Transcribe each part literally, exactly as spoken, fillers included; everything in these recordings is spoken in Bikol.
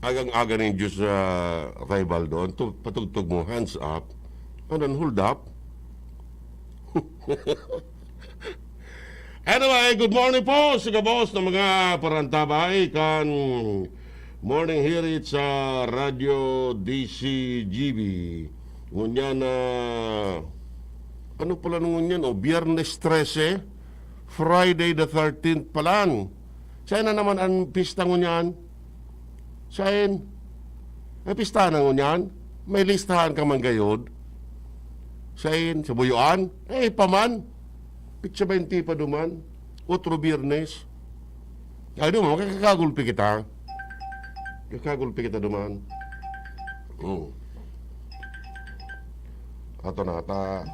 Agang-aga nin Diyos, ah, Tay Baldo. An tu-, patugtog mo, hands up. Ano, hold up? Anyway, good morning po sa gabos na mga parantabay kan Morning Hirit sa Radyo D C G B. Ngunyan na, ano pala ngunyan? O, Biyernes trese, Friday the thirteenth palan. Saen na naman an pista ngunyan? Saen? May pista na ngunyan? May listahan ka man gayod? Saen? Sa Buyoan? Eh, pa man. Pitsa baynti pa duman. Otro Biyernes. Ay, duman, makakagulpi kita. Kakagulpi kita duman. Hmm. Ato na, ta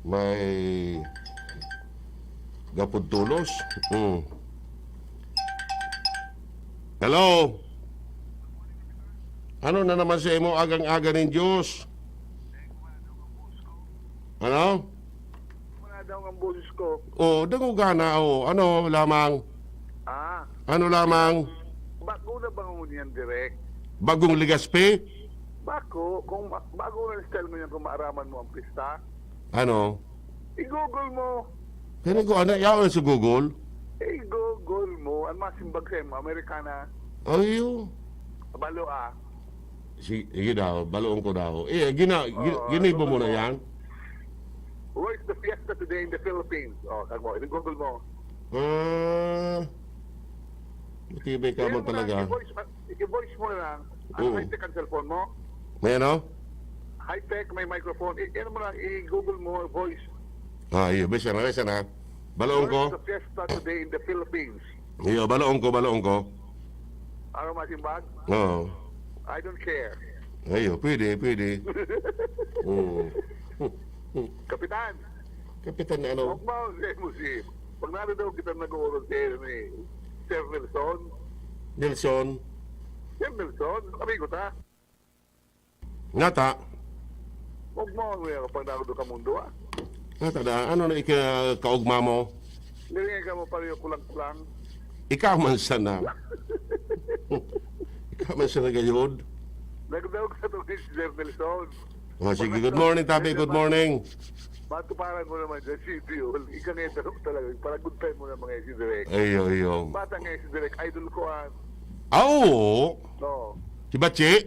may gapod tolos. Hmm. Hello? Ano na naman sa imo agang-aga nin Diyos? Ano? Wala daw ang boses ko. Oh, dangogana, oh. Ano lamang? Ah, Ano lamang? Bago na ba ngunyan, Direk? Bagong Legazpi? Bako, kung ma-, bago na style ngunyan kung maaraman mo ang pista. Ano? I-Google mo. Kaya ko, ano, yaon sa Google? I-Google mo. Ang masimbag sa imo, Amerikana. Ayo. Balo, ah. Si-, sige daw, baloon ko daw. Eh, gina-, gi-, Oo, ginibo mo na Google mo. Yan? Where's the fiesta today in the Philippines? Oh, kag mo, i-Google mo. Ah, matibay ka Yan man mo lang, talaga. I-voice, i-voice mo na lang. Ano, Mm. high-tech ang cellphone mo? May ano? High-tech, may microphone. I-, ano mo lang, i-Google mo, voice. Ah, iyo. Bisa na, bisa na. Baloon ko? Where's the fiesta today in the Philippines? Iyo, baloon ko, baloon ko. Ano, masimbag? Oo. I don't care. Ayo, pwede, pwede. Oo. Kapitan! Kapitan na ano? Huwag mo, huwag mo si, pag narinig kita nag-uurong si, ni Sir Nelson. Nelson? Sir Nelson, amigo ta. Ngata. Huwag mo, huwag mo, pag narinig ka mundo, ah. Ngata na, ano na ika-, kaugma mo? Dili ka mo pareho kulang-kulang. Ikaw man sana. Ikaw man sana gayod. Nagdaog sa tong si Sir Nelson. Oh, sige, good morning, Tabi. Good morning. Matuparan ko naman dyan, si Diol. Ika nga yung tanong talaga. Para good time mo na mga si Direk. Ayo, ayo. Bata nga si Direk, idol ko, ah. Ah, oo. Oo. Si Bachi?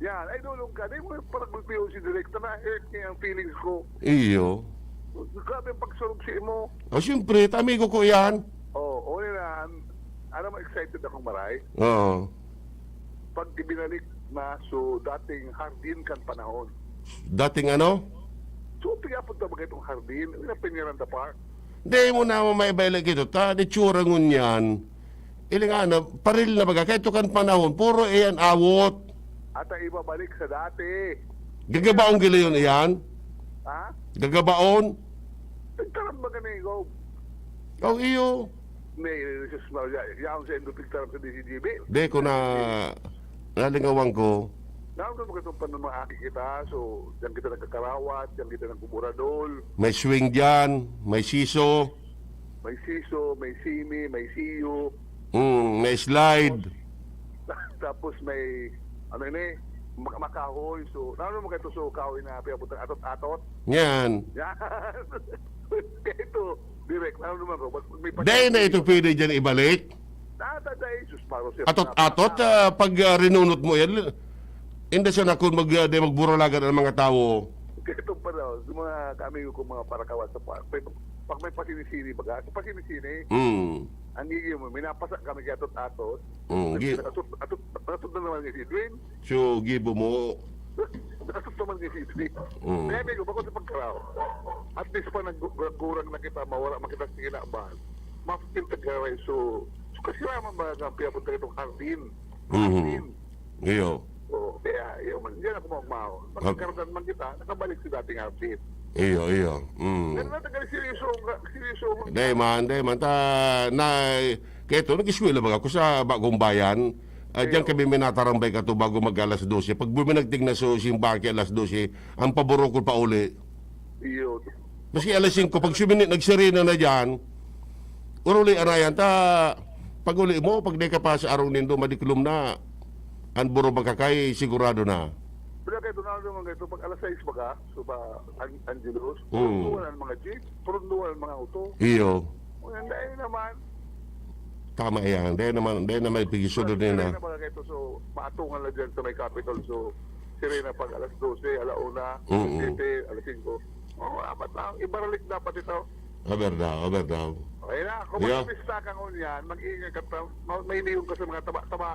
Yan, idol ka. Di mo parang gulpiyon si Direk. Na-hurt niya ang feelings ko. Iyo. Grabe ang pagsurog sa imo. Oh, siyempre, amigo ko yan. Oo, oh, yan. Alam mo, excited akong maray. Oo. Pag ibinalik na, so, dating hardin kan panahon. Dating ano? So, piyapon ta ba itong hardin? Yung Peñaranda Park? Di mo na maibalik ito. Ta, di tsura ngunyan. Ili nga na, paril na baga. Kaya ito kan panahon, puro iyan awot. At ang ibabalik sa dati. Gagabaon gila yun iyan? Ha? Gagabaon? Nagkaroon ba ka na ikaw? Oh, iyo. May, Jesus Maria, yaon sa Indo pigtaram sa D C G B. Di ko na, nalingawan ko. Naon ka magkatong panamaaki kita, so, diyan kita nagkakarawat, diyan kita nagbuburadol. May swing diyan, may siso. May siso, may simi, may siyo. Mm, may slide. Tapos may, ano ini, mak-, makahoy. So, naon mo kayo so kahoy na piyaputang atot-atot? Yan. Yan. Kaya ito, direct, naon naman ko, may Dahil na ito pwede dyan ibalik? Nata, dahil, sus, paro siya. Atot-atot, ah, pag, ah, rinunot mo yan, hindi siya na kung mag, ah, di magburalagan ang mga tao. Kaya ito pala, yung mga kaamigo ko, mga parakawan sa park, may, pag may pasini-sini, baga, sa pasini-sini, Hmm. ang gigi mo, minapasa kami kaya atot-atot. Hmm, gi- Atot, atot, atot na naman kay si Edwin. So, gibo mo. Atot naman kay si Edwin. Hmm. Kaya, amigo, bako sa pagkaraw. At least pa nag-, nagurang na kita, mawala man kita sa kinabahan. Mapil ka garay, so, so, kasi naman mga kampi, apunta itong hardin. Mhm. Hardin. Iyo. Oo, kaya, iyo man, diyan ako magmahon. Mag- Magkakaroon man kita, nakabalik sa dating hardin. Iyo, iyo. Mm. Pero natagal seryoso nga, seryoso nga. Hindi man, hindi man. Ta, na, kaya ito, nag-eskwela baga ako sa Bagong Bayan. Ah, diyan Iyo. kami minatarambay ka to bago mag alas dose. Pag buminagting na so, simbake alas dose, ang paborokol pa uli. Iyo. Maski alas singko, pag sumini, nagsirena na diyan, uruli, anayan, ta, pag uli mo, pag di ka pa sa arong nindo, madiklom na. An Buro Bakakay, sigurado na. Wala kay Donaldo man ito, pag alas sais baga, so ba, An- Angelos, Mm. porunduhan ang mga jeep, porunduhan ang mga auto. Iyo. O yan, dahil naman, Tama yan. Dahil naman, dahil naman ipigisulod Sirena nila. Baga ito, so, maatungan na dyan sa may Capitol, so, Sirena pag alas dose, alauna, Mm. siyete, alas singko. O, apat na, ibaralik dapat ito. Over daw, over daw. Okay na, kung Yeah. magpista ka ngunyan, mag-iingat ka, ta- ma- mainiwan ka sa mga taba-taba.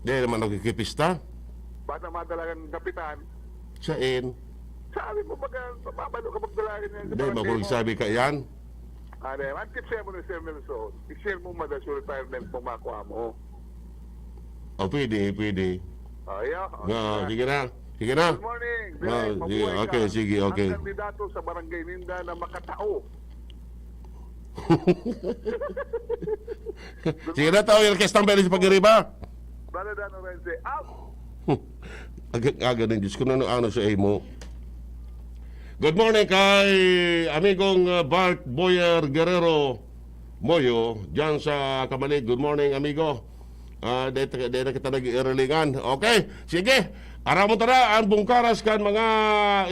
Dahil naman nakikipista. Baka madala kang kapitan. Sain. Sabi mo, baga, mabalo ka magdala rin yan sa Dahil barangay magulang mo. Sabi ka yan. Ah, di, ang tip siya mo ni Sir Nelson, i-share mo mada sa retirement mo makuha mo. O, pwede, pwede. Ah, yeah. Nga, sige na. Sige na. Good morning. Ah, Direk, sige, mabuhay okay, ka. sige, okay. Ang kandidato sa barangay ninda na makatao. Sige na, tao, yung orkestang Belis Pagiriba. Brother Dan Orense, out! Aga, aga ng Diyos ko, ano, ano sa imo? Good morning kay amigong uh, Bart Boyer Guerrero Moyo, dyan sa Kamalig. Good morning, amigo. Ah, dito, dito kita nag-iirilingan. Okay, sige. Aramon ta na ang bungkaras kan mga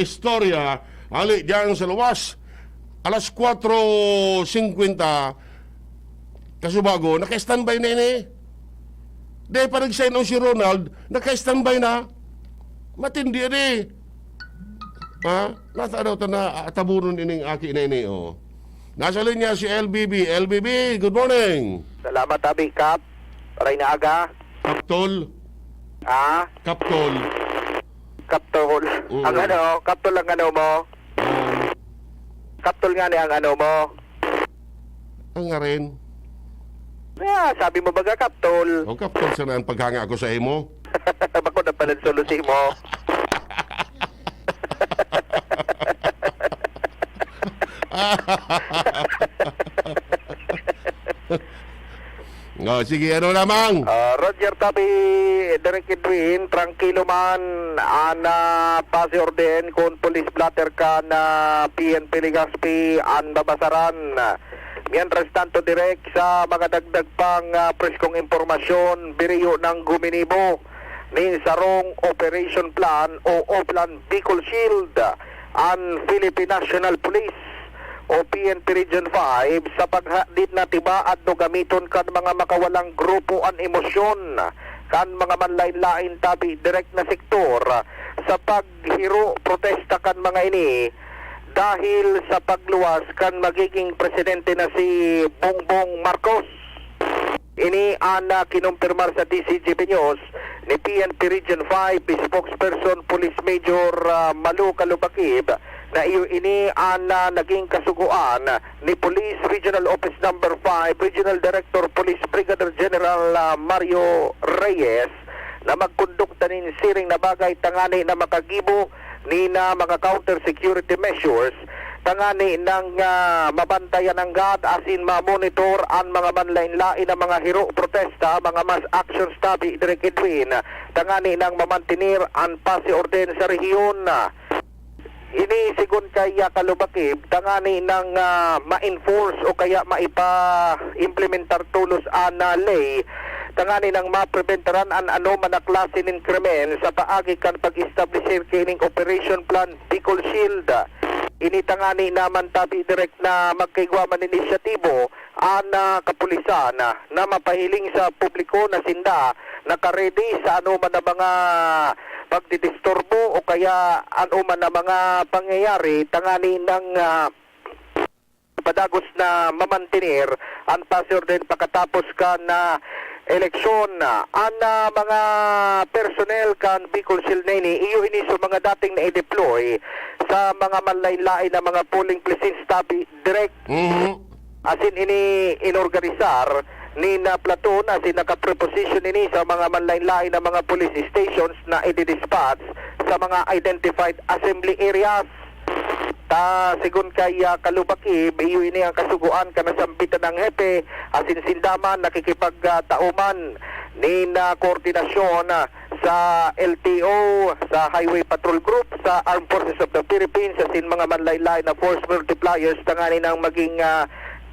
istorya. Ali, dyan sa luwas. Alas kwatro singkwenta, kasubago, naka-standby na ini. Dahil pa nag-sign on si Ronald, naka-standby na. Matindi ini. Ha? Nasa daw ta na atabunon ining aki na ini, oh. Nasa linya si L B B. L B B, good morning. Salamat, Abi Kap. Aray na aga. Kaptol. Ah, Kaptol. Kaptol. Oo. Ang ano, Kaptol ang ano mo? Um, Kaptol nga ni ang ano mo? Ang ngarin. Ah, sabi mo baga Kaptol? O, Kaptol, sana ang paghanga ko sa imo. Bako na pala solo si mo. O, sige, ano lamang? Ah, Roger Tapi, Direk Edwin, trangkilo man an ah, pasi orden kun police blotter kan ah, P N P Legazpi an babasaran. Mientras tanto, Direk, sa mga dagdag pang ah, preskong impormasyon, biriyo ng guminibo nin sarong operation plan o Oplan Bicol Shield an Philippine National Police o P N P Region five sa paghadit na tibaad no gamiton kan mga makawalang grupo an emosyon kan mga manlain-lain tabi direk na sektor sa paghiro protesta kan mga ini dahil sa pagluwas kan magiging presidente na si Bongbong Marcos. Ini an ah, kinumpirmar sa D C G B News ni P N P Region five spokesperson Police Major ah, Malu Kalubakib na iyo ini an ah, naging kasugoan ni Police Regional Office Number five Regional Director Police Brigadier General ah, Mario Reyes na magkondukta nin siring na bagay tangani na makagibo nin ah, mga counter security measures tangani nang ah, mabantayan nanggad asin ma-monitor an mga manlain-lain na mga hiro protesta, mga mass actions tabi, Direk Edwin, tangani nang mamantener an pasi orden sa rehiyon. Ini sigon kay ah, Kalubakib, tangani nang ah, ma-enforce o kaya maipa-implementar tolos an ah, ley, tangani nang mapreventaran an anoman na klase nin krimen sa paagi kan pag-establisir kining Operation Plan Bicol Shield. Ini tangani naman tabi direk na magkaigwa man inisyatibo an ah, kapulisan na mapahiling sa publiko na sinda nakaredy sa anoman na mga pagdidisturbo o kaya anoman na mga pangyayari tangani nang ah, padagos na mamantener an pasi orden pakatapos kan ah, eleksyon. An ah, mga personnel kan Bicol Shield na ini, iyo ini sa mga dating na-deploy sa mga manlain-lain na mga polling precincts tabi direk Mhm. asin ini inorganisar nin ah, platoon asin nakapreposition ini sa mga manlain-lain na mga police stations na ididispatch sa mga identified assembly areas. Ta sigon kay ah, Kalubakib, iyo ini ang kasugoan kan nasambitan na hepe asin sinda man nakikipagtao man nin ah, koordinasyon ah, sa L T O, sa Highway Patrol Group, sa Armed Forces of the Philippines, asin mga manlain-lain na force multipliers tangani nang maging ah,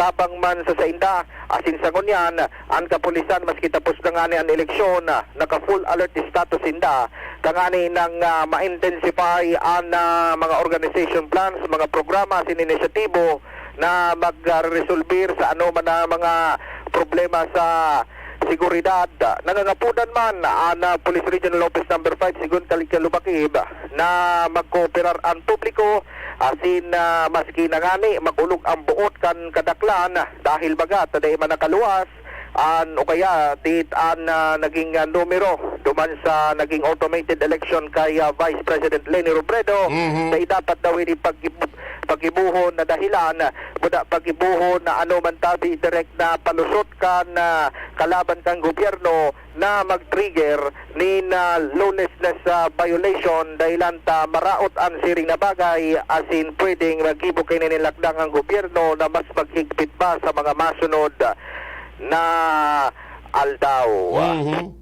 tabang man sa sainda. Asin sa ngunyan, an kapulisan, maski tapos na ngani an eleksyon, naka-full alert status sinda, tangani nang, ah, ma-intensify an, ah, mga organization plans, mga programa asin inisyatibo na magresolbir sa anoman na mga problema sa seguridad. Nangangapodan man an, ah, Police Regional Office Number Five, Segun Kal-, Calubakib, na magkooperar an publiko, asin, ah, maski na ngani makulog an boot kan kadaklan dahil baga ta dai man nakaluwas an o kaya tit an, ah, naging, ah, numero duman sa naging automated election kay, ah, Vice President Leni Robredo. Mhm. Dai dapat daw ini pag-, pag-ibuhon na dahilan, kuda pag-ibuhon na anoman tabi direk na palusot kan, ah, kalaban kan gobyerno na mag-trigger nin, ah, lawlessness, ah, violation, dahilan ta maraot an siring na bagay, asin pwedeng maggibo kaini nin lakdang an gobyerno na mas maghigpit pa sa mga masunod na aldaw. Mhm.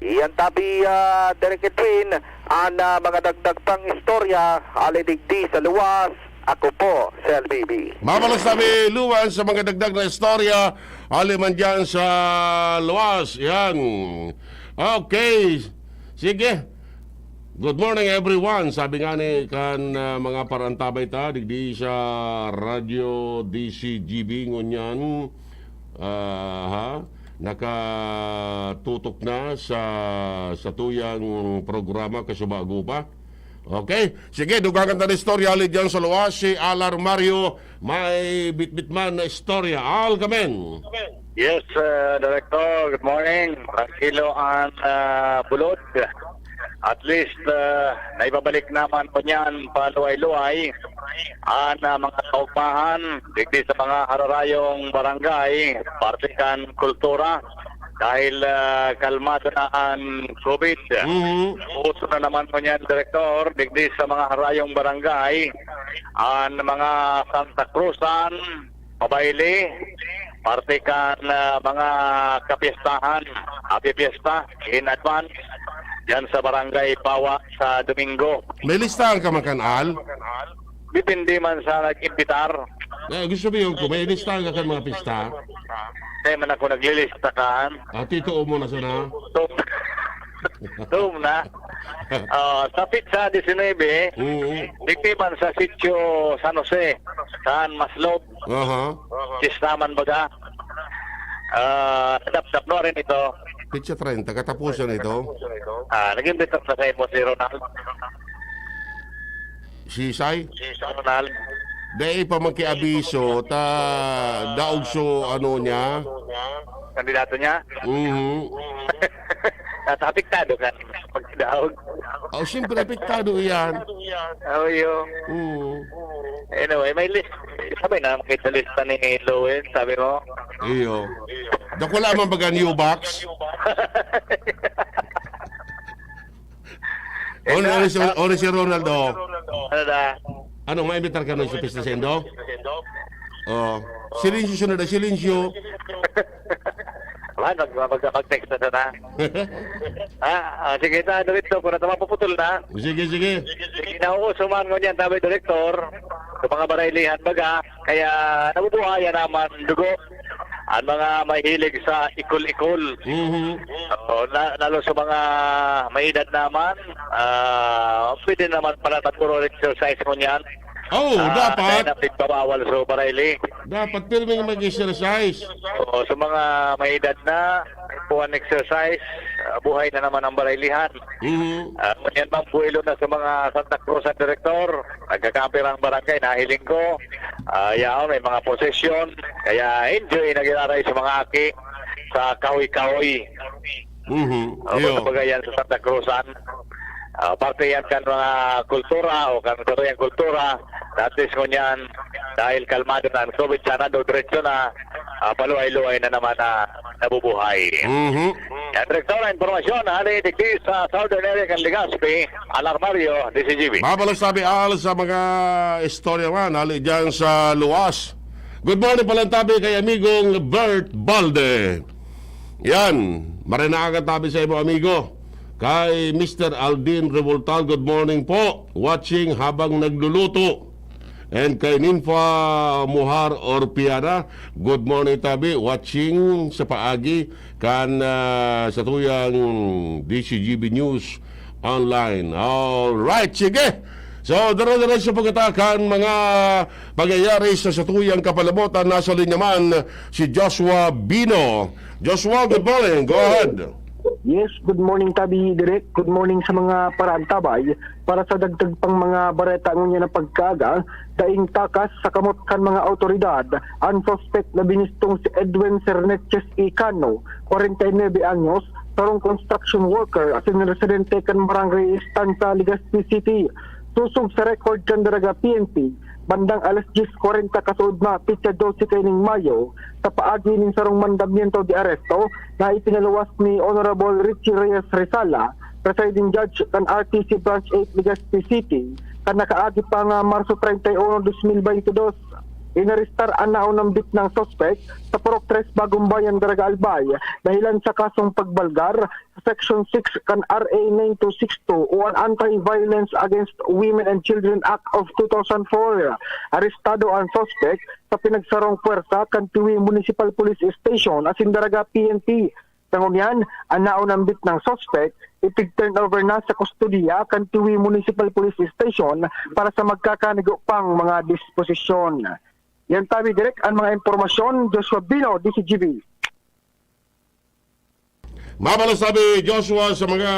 Iyan tabi, ah, Direk Edwin, an, ah, mga dagdag pang istorya, hali digdi sa luwas. Ako po, si L B B. Mabalos tabi, Luwan, sa mga dagdag na istorya, hali man dyan sa luwas. Yan. Okay. Sige. Good morning, everyone. Sabi nga ni kan, ah, mga parantabay ta, digdi sa Radyo D C G B ngunyan, ah, ha? Nakatutok na sa, sa tuyang programa, Kasubago Pa. Okay? Sige, dugangan ta na istorya, hali dyan sa luwas, si Alar Mario, may bitbit man na istorya. Al, kamen. Yes, uh, Director, good morning. Tranquilo an, uh, bulod. At least, uh, naibabalik naman ko niyan paluway-luway an, uh, mga kaugmahan digdi sa mga hararayong barangay, parte kan kultura, dahil, ah, kalmado na an COVID. Mhm. Uso na naman ko niyan, Direktor, digdi sa mga harayong barangay, an mga Santa Cruzan, mabaili, parte kan, ah, mga kapyestahan, Happy Fiesta, in advance, diyan sa Barangay Pawa sa Domingo. May listahan ka man kan, Al? Depende man sa nag-imbitar. Eh, gusto mo yun, kung may listahan ka kan mga pista? Kaya man ako naglilista kan. Ah, titoo mo na sana? Tum-, tum na. Ah, sa petsa disinuybe, Oo. digdi man sa Sitio San Jose, San Maslog, Aha. Sistaman baga. Ah, dapdap no rin ito. Petsa treinta, katapusan ito. Ah, naging bitak na sa imo si Ronald. Si Sai? Si Ronald. Dai pa magkiabiso, ta daog so ano niya. Kandidato niya? Mhm. At apektado ka pagdaog. Oh, siyempre, apektado iyan. Oh, iyo. Oo. Anyway, may list. Sabi na, makita lista ni Lowen, sabi mo? Iyo. Dakula man baga niyo box? Ano, ano si, ano si Ronaldo? Ano na? Ano, maimbitar ka nun sa pista sa Indo? Oh. Silensyo, sunod na silensyo. Wala, mag-, mag-, mag-text na sana. Ah, ah, sige, ta, ano ito, kung nata mapuputol na. Sige, sige. Sige, nauuso man ngunyan, tabi, Direktor, sa mga baraylihan, baga, kaya nabubuhayan naman dugo ang mga mahilig sa ikol-ikol. Mhm. Oo, la-, lalo sa mga may edad naman, ah, pwede naman pala tagpuro exercise ngunyan. Oo, Ah, dapat. Kaya na pigbabawal sa barayli. Dapat pirming mag-exercise. Oo, sa mga may edad na, puwan exercise, ah, buhay na naman ang baraylihan. Mhm. Ah, ngunyan man, buhilo na sa mga Santa Cruz ang direktor. Nagkakapir ang barangay, nahiling ko. Ah, yaon, may mga posesyon. Kaya enjoy na giraray sa mga aki sa kahoy-kahoy. Mhm. Oh, iyo. Kumbaga yan sa Santa Cruzan. Ah, parte yan kan mga kultura o kan saruyang kultura. That is ngunyan, dahil kalmado na ang COVID, sana daw diretso na, ah, paluhay-luhay na naman na nabubuhay. Mhm. Yan, Direktor, ang impormasyon, hali digdi sa Southern Area kan Legazpi, Alarmario, D C G B. Mabalos tabi, Al, sa mga istorya man, hali dyan sa luwas. Good morning, palantabi kay amigong Bert Balde. Yan, marinaagan tabi sa imo, amigo. Kay Mister Aldin Revoltal, good morning po. Watching habang nagluluto. And kay Ninfa Muhar Orpiana, good morning, tabi. Watching sa paagi kan, ah, satuyang D C G B News Online. All right, sige. So, dire-diretso po kita kan mga pangyayari sa satuyang kapalabotan. Nasa linya man si Joshua Bino. Joshua, good morning. Go ahead. Yes, good morning, Tabi Direk. Good morning sa mga paraantabay. Para sa dagdag pang mga bareta ngunyan na pagkaaga, daing takas sa kamot kan mga awtoridad, ang suspek na binistong si Edwin Serneches Icano, kwarenta y nuebe anyos, sarong construction worker, asin residente kan Barangay Estanza, Legazpi City. Sosog sa record kan Daraga P N P, bandang alas dyes kwarenta kasuodma, petsa dose kaining Mayo, sa paagi nin sarong mandamiento de aresto na ipinaluwas ni Honorable Richie Reyes Rizala, presiding judge kan R T C Branch eight, Legazpi City, kan nakaagi pa nga Marso treinta y uno, dos mil baynte dos. Inarestar an naunambit nang suspek sa Purok Tres, Bagong Bayan, Daraga Albay, dahelan sa kasong pagbalgar sa Section six kan R A nine two six two o an Anti-Violence Against Women and Children Act of two thousand four. Arestado an suspek sa pinagsarong puwersa kan Tiwi Municipal Police Station asin Daraga P N P. Sa ngunyan, an naunambit nang suspek, itig-turnover na sa kustodiya kan Tiwi Municipal Police Station para sa magkakanigo pang mga disposisyon. Yan, Tabi Direk, ang mga impormasyon. Joshua Bino, D C G B. Mabalas, Tabi Joshua, sa mga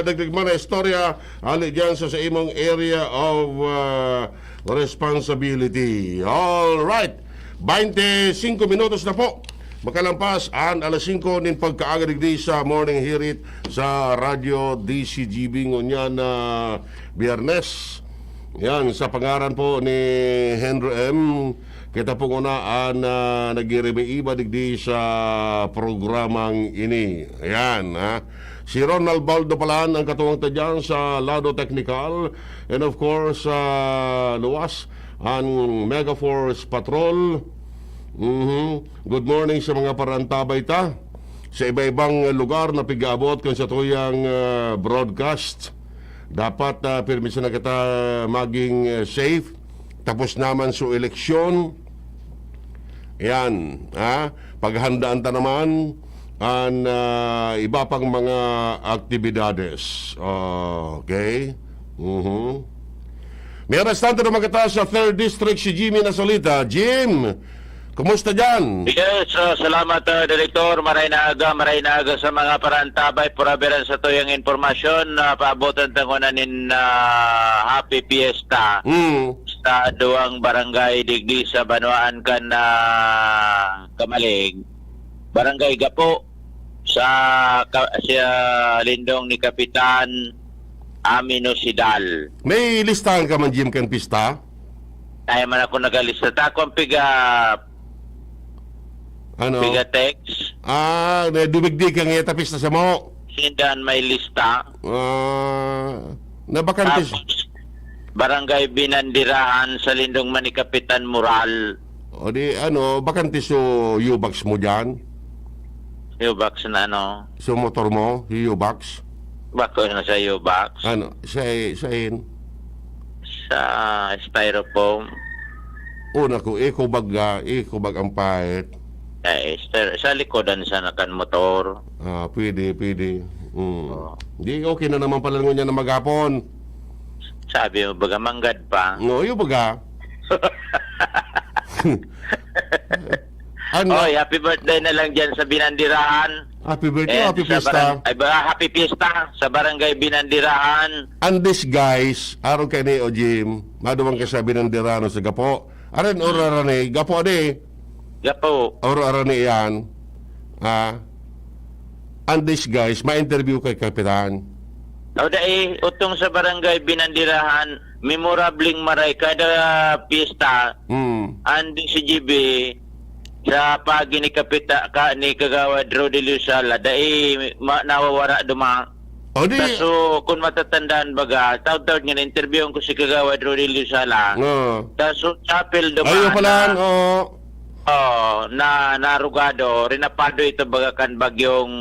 dagdag man na istorya, hali dyan sa, sa imong area of, ah, responsibility. All right. Baynte singko minutos na po makalampas an alas singko nin pagkaaga digdi sa Morning Hirit sa Radyo D C G B ngunyan na Biyernes. Yan, sa pangaran po ni Henry M, kita po ngunyan an, ah, nagiriba-iba digdi sa programang ini. Ayan, ha. Si Ronald Baldo Palan ang katuwang ta dyan sa lado teknikal. And of course, ah, luwas, ang Mega Force Patrol. Mhm. Good morning sa mga paraantabay ta sa iba-ibang lugar na pig-aabot kan satuyang, ah, broadcast. Dapat, ah, pirmi sana kita maging, ah, safe. Tapos naman sa eleksyon. Yan, ha? Paghandaan ta naman an, ah, iba pang mga aktibidades. Okay? Mhm. Mientras tanto naman kita sa third District, si Jimmy Nasolita. Jim, kumusta dyan? Yes, ah, salamat, ah, Direktor. Maray na aga, maray na aga sa mga paraantabay. Purabiran sa tuyang impormasyon, ah, paabotan ta nguna nin, ah, Happy Fiesta Hmm. sa duwang barangay digdi sa banwaan kan, ah, Camalig. Barangay Gapo, sa ka-, sa lindong ni Kapitan Amino Sidal. May listahan ka man, Jim, kan pista? Ay, man ako nagalista. Ta akong piga, Ano? Piga text. Ah, na dumigdi ka ngayon, tapis na sa mo. Sindan may lista. Ah, na bakante s- Tapos, Barangay Binandirahan sa lindong man ni Kapitan Moral. O di, ano, bakante so U-Box mo dyan? U-Box na ano? So motor mo, U-Box? Bako na sa U-Box. Ano, sa, sa in? Sa styrofoam. Una ko, eco bag, ah, eco bag ang pahit. Eh, styro-, sa likodan sana kan motor. Ah, pwede, pwede. Mm. Oo. Di, okay na naman pala ngunyan na maghapon. Sabi mo, baga manggad pa. No, yung baga. Ano? Oy, happy birthday na lang dyan sa Binandirahan. Happy birthday, And happy sa fiesta. Barang-, ay, ba, happy fiesta sa Barangay Binandirahan. And this, guys, araw kay ni Ojim, maduman ka sa Binandirano sa Gapo. Aran, Hmm. Oro aran ni Gapo, adi. Gapo. Oro aran ni yan. Ah. And this, guys, ma-interview kay Kapitan. O, dai, utong sa Barangay Binandirahan, memorableng maray kada piyesta, Hmm. ang D C G B, sa pagi ni Kapita-, ka, ni Kagawad Rodelio Sala, dai ma-, nawawara duma. O, di Ta so, kung matatandaan baga, taud-taud nga na-interviewon ko si Kagawad Rodelio Sala. Oo. Ta so, chapel duma Ayun pala, na oo. Oo, na narugado, rinapado ito baga kan bagyong,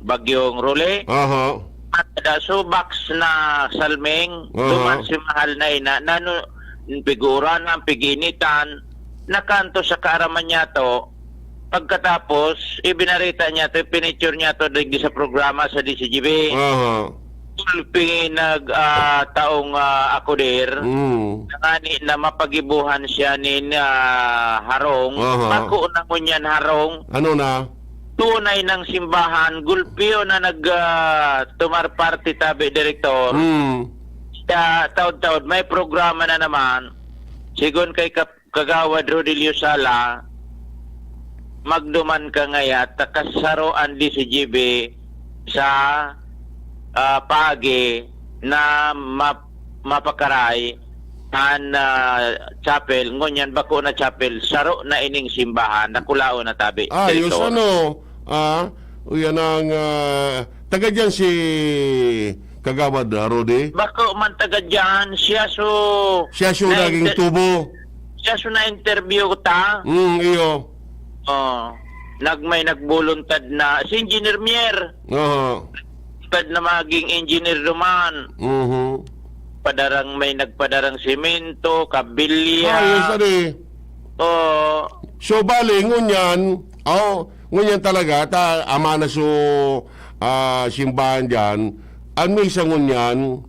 bagyong Rule. Aha. At da, so, box na salming, Aha. duman si mahal na ina, nanu-, pig-uuranan, pig-initan, nakanto sa kaaraman niya to. Pagkatapos, ibinarita niya to, pinicture niya to digdi sa programa sa D C G B. Aha. Gulpi nag, ah, taong, ah, akoder, Mm. nangani na mapagibuhan siya nin, ah, harong. Aha. Bako na ngunyan harong. Ano na? Tunay nang simbahan, gulpio na nag, ah, tumar parte tabi, Direktor. Mm. Sa taod-taod, may programa na naman. Sigon kay Kap-, Kagawad Rodelio Sala, magduman ka ngaya, ta kasaro an D C G B sa, ah, paagi na ma-, mapakaray an, ah, chapel. Ngunyan, bako na chapel, saro na ining simbahan, nakulaon na tabi, Ayos, Direktor. ano? Ah, uyan ang, ah, taga diyan si Kagawad, ah, Rudy? Bako man taga diyan, siya so Siya so na naging inter-, tubo. siya so na-interview ta. Mm, iyo. Oh, nag-, may nagbuluntad na, si Engineer Mier. Oo. Tad na maging engineer duman. Mhm. Padarang, may nagpadarang semento, kabilya. Ah, yes, ano eh. Oo. So, bali, ngunyan, oh, ngunyan talaga, ta, ama na so, ah, simbahan dyan, ang misa ngunyan,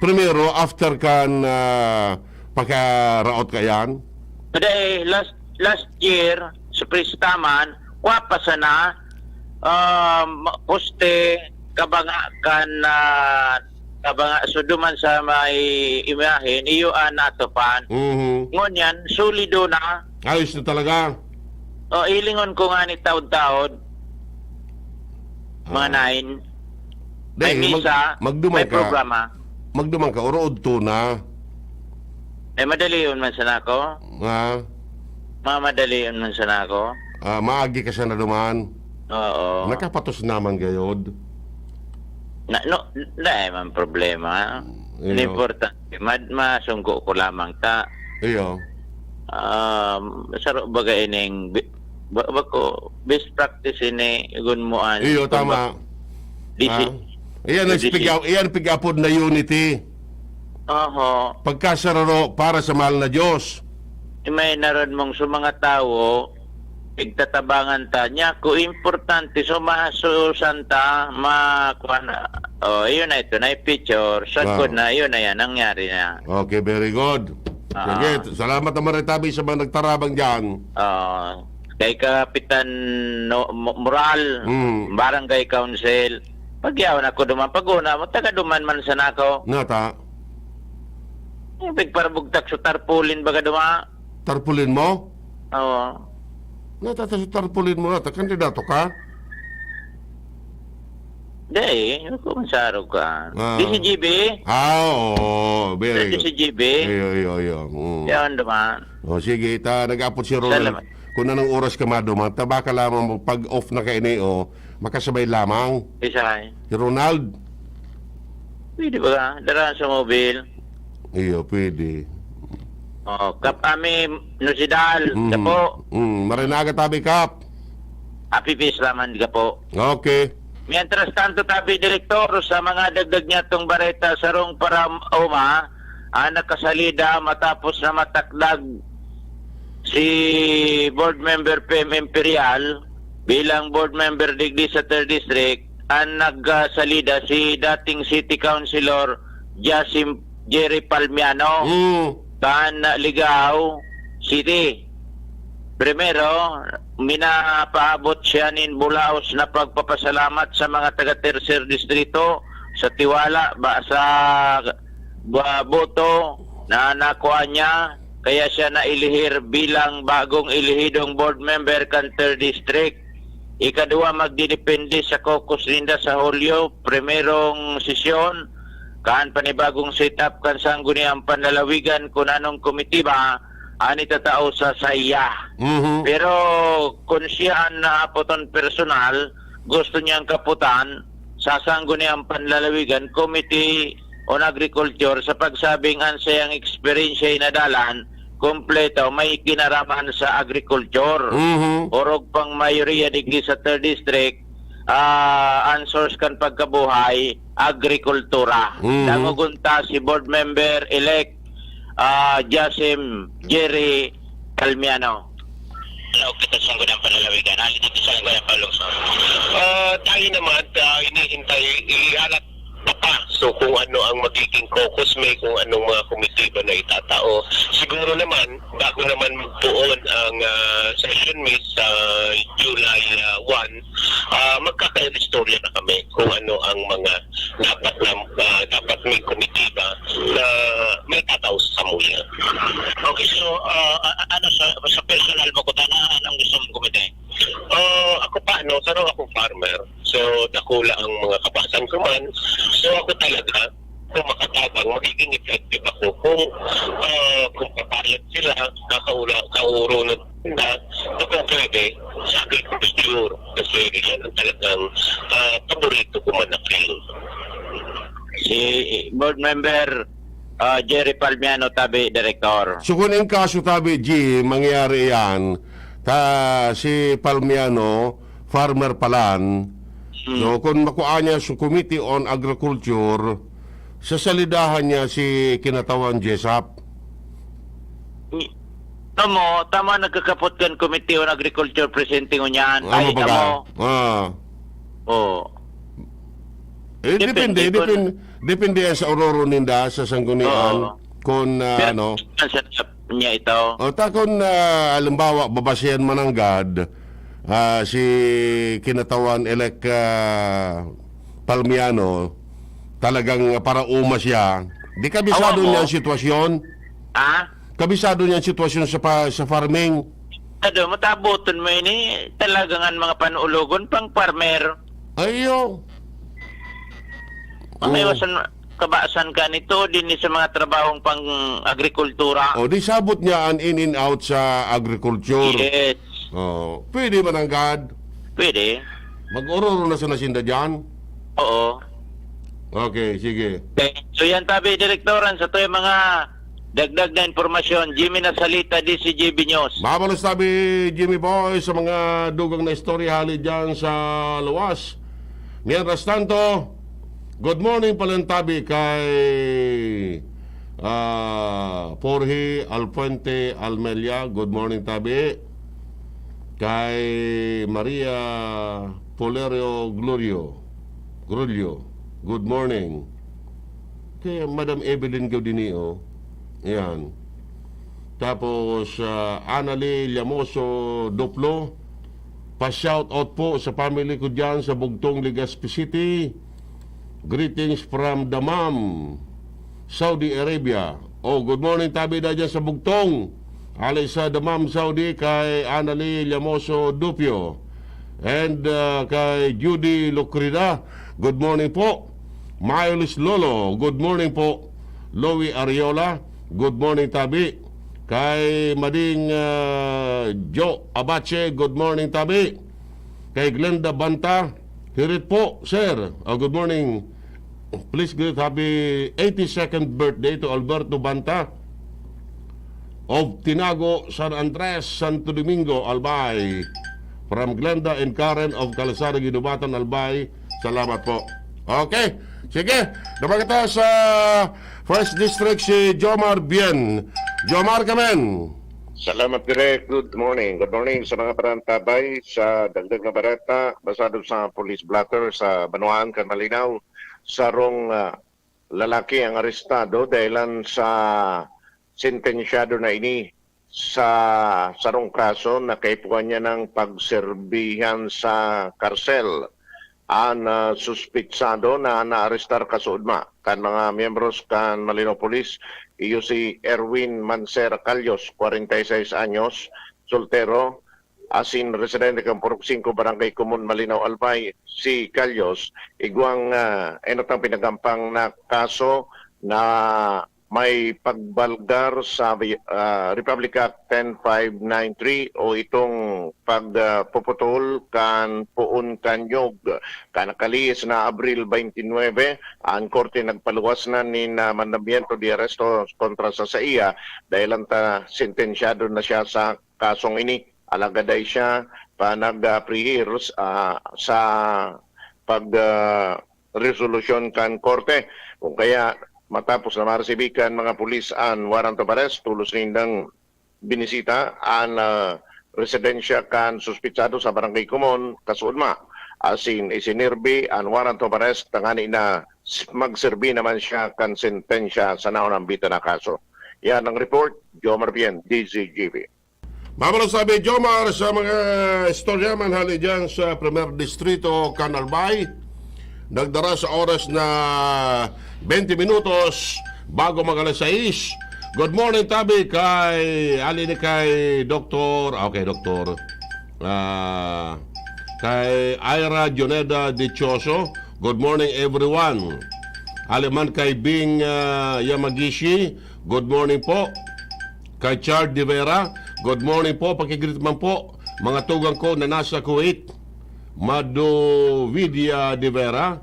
primero, after kan, ah, pagkaraot ka yan? Today, last, last year, sa Pristaman, kwapa sana, um, poste, kabanga kan, ah, kabanga, so duman sa may imahen, iyo an natupan. Mhm. Ngunyan, solido na. Ayos na talaga. O, hilingon ko nga ni taod-taod, mga Ah. nine. Dahil May mag-, misa, magduman may ka, programa. Magduman ka, oro udto na. Eh, madalion man sana ako. Ha? Mamadalion man sana ako. Ah, maagi ka sana duman. Oo. Nakapatos naman gayod. Na, no, dai man problema. Iyo. An importante, mad-, masungko ko lamang ta. Iyo. Um, saro baga ining bi-, ba-, bako, best practice ini, igon mo an Iyo, pagba-, tama. Disi-, Ah. Iyan ang disi- pig-, iyan pig-apod na unity. Oho. Pagkasararo para sa mahal na Diyos. May naran mong sa mga tawo, pigtatabangan ta. Niya, ko importante, so masusan ta, ma-, kuwan, oh, yun na ito, na picture. Sa Wow. Good na, yun na yan, nangyari na. Okay, very good. Ah. Sige, salamat naman rin tabi sa mga nagtarabang dyan. Ah, kay Kapitan No-, Mo-, Moral, Mm. Barangay Council, pagyaw na ko duman. Pag-una mo, taga duman man sana ako. Nata? Yung pigparabugtak sa tarpaulin baga duma. Tarpaulin mo? Oo. Natata sa tarpaulin mo, nata, kandidato ka? Dai, ako masarog ka. Ah. D C G B? Ah, oo. Very Sa good. D C G B? Iyo, iyo, iyo. Mm. Yan, duman. O, sige, ta, nag-apot si Ronald. Salamat. Kung anong oras ka maduman, ta baka lamang mo, pag off na kaini, o, makasabay lamang. Isa kay. Si Ronald. Pwede ba? Dara sa mobil. Iyo, pwede. Oh, Kap Ami Nosidal, Mhm. Gapo. Mm, marinaga tabi, Kap. Happy Peace laman, Gapo. Okay. Mientras tanto, tabi, Direktor, sa mga dagdag niya tong bareta, sarong paraoma, ang nakasalida matapos na matakdag si Board Member P M Imperial bilang board member digdi sa Third District, ang nagsalida si dating City Councilor Jasim Jerry Palmiano Mm. kan Ligao City. Primero, minapaabot siya nin bulaos na pagpapasalamat sa mga taga Tercer Distrito sa tiwala ba sa ba, boto na nakuha niya, kaya siya nailihir bilang bagong elehidong board member kan Third District. Ikaduwa, magdidepende sa caucus ninda sa Hulyo, primerong sesyon, kan panibagong setup kan Sangguniang Panlalawigan kun anong komitiba an itatao sa saiya. Mhm. Pero kun siya an naapoton personal, gusto niyang kaputan, sa Sangguniang Panlalawigan, Committee on Agriculture, sa pagsabing an saiyang eksperyensya inadalan, kompleto, may kinaraman sa agriculture. Mhm. Orog pang mayoriya digdi sa Third District, ah, an source kan pagkabuhay, agrikultura. Mhm. Dangogon ta si Board Member-elect ah, Jasim Jerry Palmiano. Laog kita sa Sangguniang Panlalawigan, hali dito sa Sangguniang Panlungsod. Ah, tayo naman, ah, inihintay, ihalat pa pa. So, kung ano ang magiging caucus may, kung anong mga komitiba na itatao. Siguro naman, bago naman magpoon ang, ah, session meet sa July, ah, one, ah, magkakaistorya na kami kung ano ang mga dapat na, ah, dapat may komitiba na may tatao sa samuya. Okay, so, ah, a-, a-, ano sa, sa personal mo, Kutana, anong gusto mong komite? Ah, ako pa, no? Pero ako farmer. So, dakula ang mga kabasan ko man. So, ako talaga, kung makatabang, magiging effective ako. Kung, ah, kung papayag sila, kakaula-, kauurunod sila, na kung pwede, sa agriculture. Kasi yan ang talagang, ah, paborito ko man na field. Si Board Member, ah, Jerry Palmiano, tabi, Direktor. So, kung in kaso, tabi, G, mangyayari yan, ta, si Palmiano, farmer palan, Hmm. no, kung makuha niya sa Committee on Agriculture, sasalidahan niya si kinatawan Jesap. Tamo, tama, nagkakapot kan Committee on Agriculture presente ngunyan. Ano Ay, ba ka? tamo. Ah. Oh. Eh, Depende depende, kun depende, depende yan sa ororo ninda, sa sanggunian, Oo. kung, ah, Pero ano. ang setup niya ito. O, ta kung, ah, halimbawa, babasihan mananggad, ah, si kinatawan elect, ah, Palmiano, talagang parauma siya. Di kabisado Awa mo. niya ang sitwasyon? Ha? Kabisado niya ang sitwasyon sa pa-, sa farming? Ado, mataboton mo ini, talagang ang mga panulogon pang farmer. Ayo. Maiwasan, kabasan ka nito din sa mga trabahong pang agrikultura. O, di sabot niya an in and out sa agriculture. Yes. Oh, pwede mananggad. Pwede. Mag-ororo na sana sinda dyan. Oo. Okay, sige. Okay. So yan tabi, Direktoran, sa to yung mga dagdag na impormasyon. Jimmy Nasalita, D C G B News. Mabalos tabi, Jimmy Boy, sa mga dugang na istorya hali dyan sa luwas. Mientras tanto, good morning palan tabi kay, ah, Jorge Alfuente Almelia. Good morning tabi. Kay Maria Polerio Glorio, Grulio, good morning. Kay Madam Evelyn Gaudinio, ayan. Tapos, ah, Annalie Llamoso Doplo, pa-shout out po sa family ko dyan sa Bugtong, Legazpi City. Greetings from Dammam, Saudi Arabia. Oh, good morning, tabi na dyan sa Bugtong. Hali sa Dammam, Saudi, kay Annalie Llamoso Dupio. And, uh, kay Judy Locrida, good morning po. Miles Lolo, good morning po. Louie Ariola, good morning, tabi. Kay Mading, uh, Joe Abache, good morning, tabi. Kay Glenda Banta, hirit po, sir. Oh, good morning. Please greet happy eighty-second birthday to Alberto Banta of Tinago, San Andres, Santo Domingo, Albay. From Glenda and Karen of Calzada, Guinobatan, Albay. Salamat po. Okay. Sige. Naman kita sa First District, si Jomar Bien. Jomar, kamen. Salamat, Direk. Good morning. Good morning sa mga parantabay. Sa dagdag na bareta, basado sa police blotter sa Banwaan kan Malinao, sarong, ah, lalaki ang arestado dahilan sa sentensyado na ini sa sarong kaso na kaipuhan niya ng pagserbihan sa karsel. An, ah, suspitsado na naarestar kasuodma kan mga miyembros kan Malinaw Police, iyo si Erwin Mansera Calyos, kwarenta y seis anyos, soltero, asin residente kan Purok singko, Barangay Comon, Malinaw, Albay. Si Calyos, igwang, ah, enot ang pinagampang na kaso na may pagbalgar sa, ah, Republic Act ten five nine three o itong pag, ah, puputol kan poon kan nyog. Kan nakalihis na Abril twenty-nine, an korte nagpaluwas na nin, ah, mandamiento de arresto kontra sa saiya dahil ang ta-, sentensyado na siya sa kasong ini. Alagad dai siya pa nag, ah, pre-hear, ah, sa pag, ah, resolusyon kan korte. Kung kaya, Matapos na maresibi kan mga pulis an warrant of arrest, tolos nindang binisita an, ah, residensya kan suspitsado sa Barangay Comon, Kasuodma, asin isinirbi an warrant of arrest tangani na s-, magserbi naman siya kan sentensya sa naunang bitin na kaso. Yan ang report, Jomar Bien, D Z G B. Mabalos sabi, Jomar, sa mga istorya man hali dyan sa Primer Distrito, kan Albay. Nagdara sa oras na twenty minutos bago mag alas sais. Good morning, tabi, kay, ali ni kay Doktor, ah, okay, Doktor. Ah, kay Ira Joneda Dichoso, good morning, everyone. Ali man kay Bing, ah, Yamagishi, good morning po. Kay Chard De Vera, good morning po, pakigreet man po. Mga tugang ko na nasa Kuwait, Madovidia De Vera,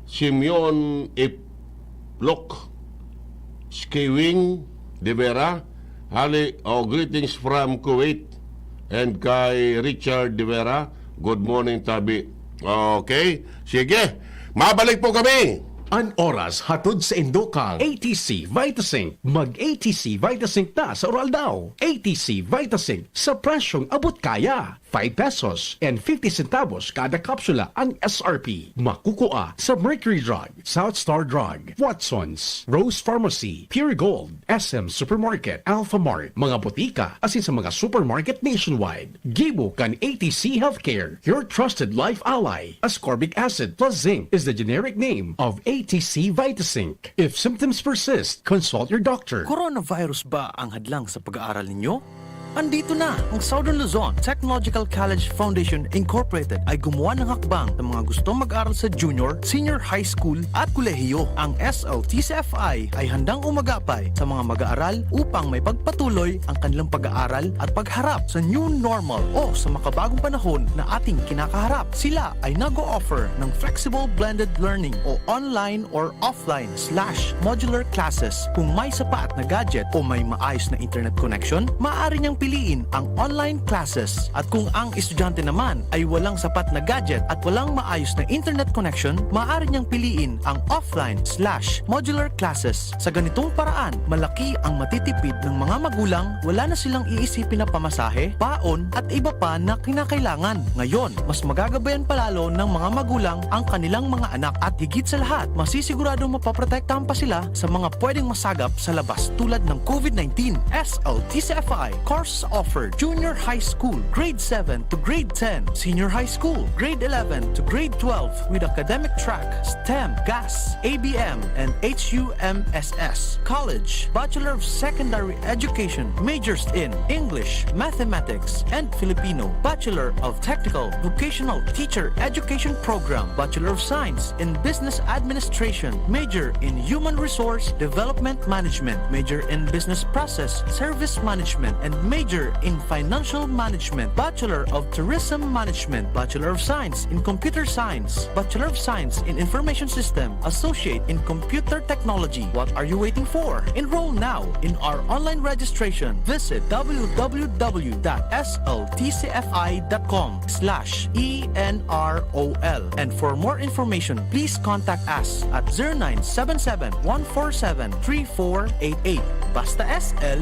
Simeon Iplok, Skiwing De Vera, hali, oh, greetings from Kuwait. And kay Richard De Vera, good morning, tabi. Okay, sige. Mabalik po kami. An oras hatod sa indo kan A T C Vitasync. Mag A T C Vitasync ta sa Uraldaw. A T C Vitasync sa presyong abot kaya. Five pesos and fifty centavos kada kapsula ang S R P. Makukua sa Mercury Drug, South Star Drug, Watson's, Rose Pharmacy, Pure Gold, S M Supermarket, Alpha Mart, mga botika, asin sa mga supermarket nationwide. Gibo kan A T C Healthcare, your trusted life ally. Ascorbic acid plus zinc is the generic name of A T C Vitasync. If symptoms persist, consult your doctor. Coronavirus ba ang hadlang sa pag-aaral ninyo? Andito na! Ang Southern Luzon Technological College Foundation Incorporated ay gumawa ng hakbang sa mga gustong mag-aral sa junior, senior high school at kolehiyo. Ang S L T C F I ay handang umagapay sa mga mag-aaral upang maipagpatuloy ang kanilang pag-aaral at pagharap sa new normal o sa makabagong panahon na ating kinakaharap. Sila ay nag-o-offer ng flexible blended learning o online or offline slash modular classes. Kung may sapat na gadget o may maayos na internet connection, maaari niyang piliin ang online classes. At kung ang estudyante naman ay walang sapat na gadget at walang maayos na internet connection, maaari niyang piliin ang offline slash modular classes. Sa ganitong paraan, malaki ang matitipid ng mga magulang, wala na silang iisipin na pamasahe, paon, at iba pa na kinakailangan. Ngayon, mas magagabayan pa lalo ng mga magulang ang kanilang mga anak at higit sa lahat, masisiguradong mapoprotektahan pa sila sa mga pwedeng masagap sa labas tulad ng COVID nineteen. S L T C F I course offer: Junior High School, Grade seven to Grade ten, Senior High School, Grade eleven to Grade twelve, with academic track STEM, GAS, A B M, and H U M S S. College, Bachelor of Secondary Education, majors in English, Mathematics, and Filipino, Bachelor of Technical Vocational Teacher Education Program, Bachelor of Science in Business Administration, major in Human Resource Development Management, major in Business Process Service Management, and major in Financial Management, Bachelor of Tourism Management, Bachelor of Science in Computer Science, Bachelor of Science in Information System, Associate in Computer Technology. What are you waiting for? Enroll now in our online registration. Visit w w w dot s l t c f i dot com slash e n r o l. And for more information, please contact us at zero nine seven seven, one four seven, three four eight eight. Basta S L,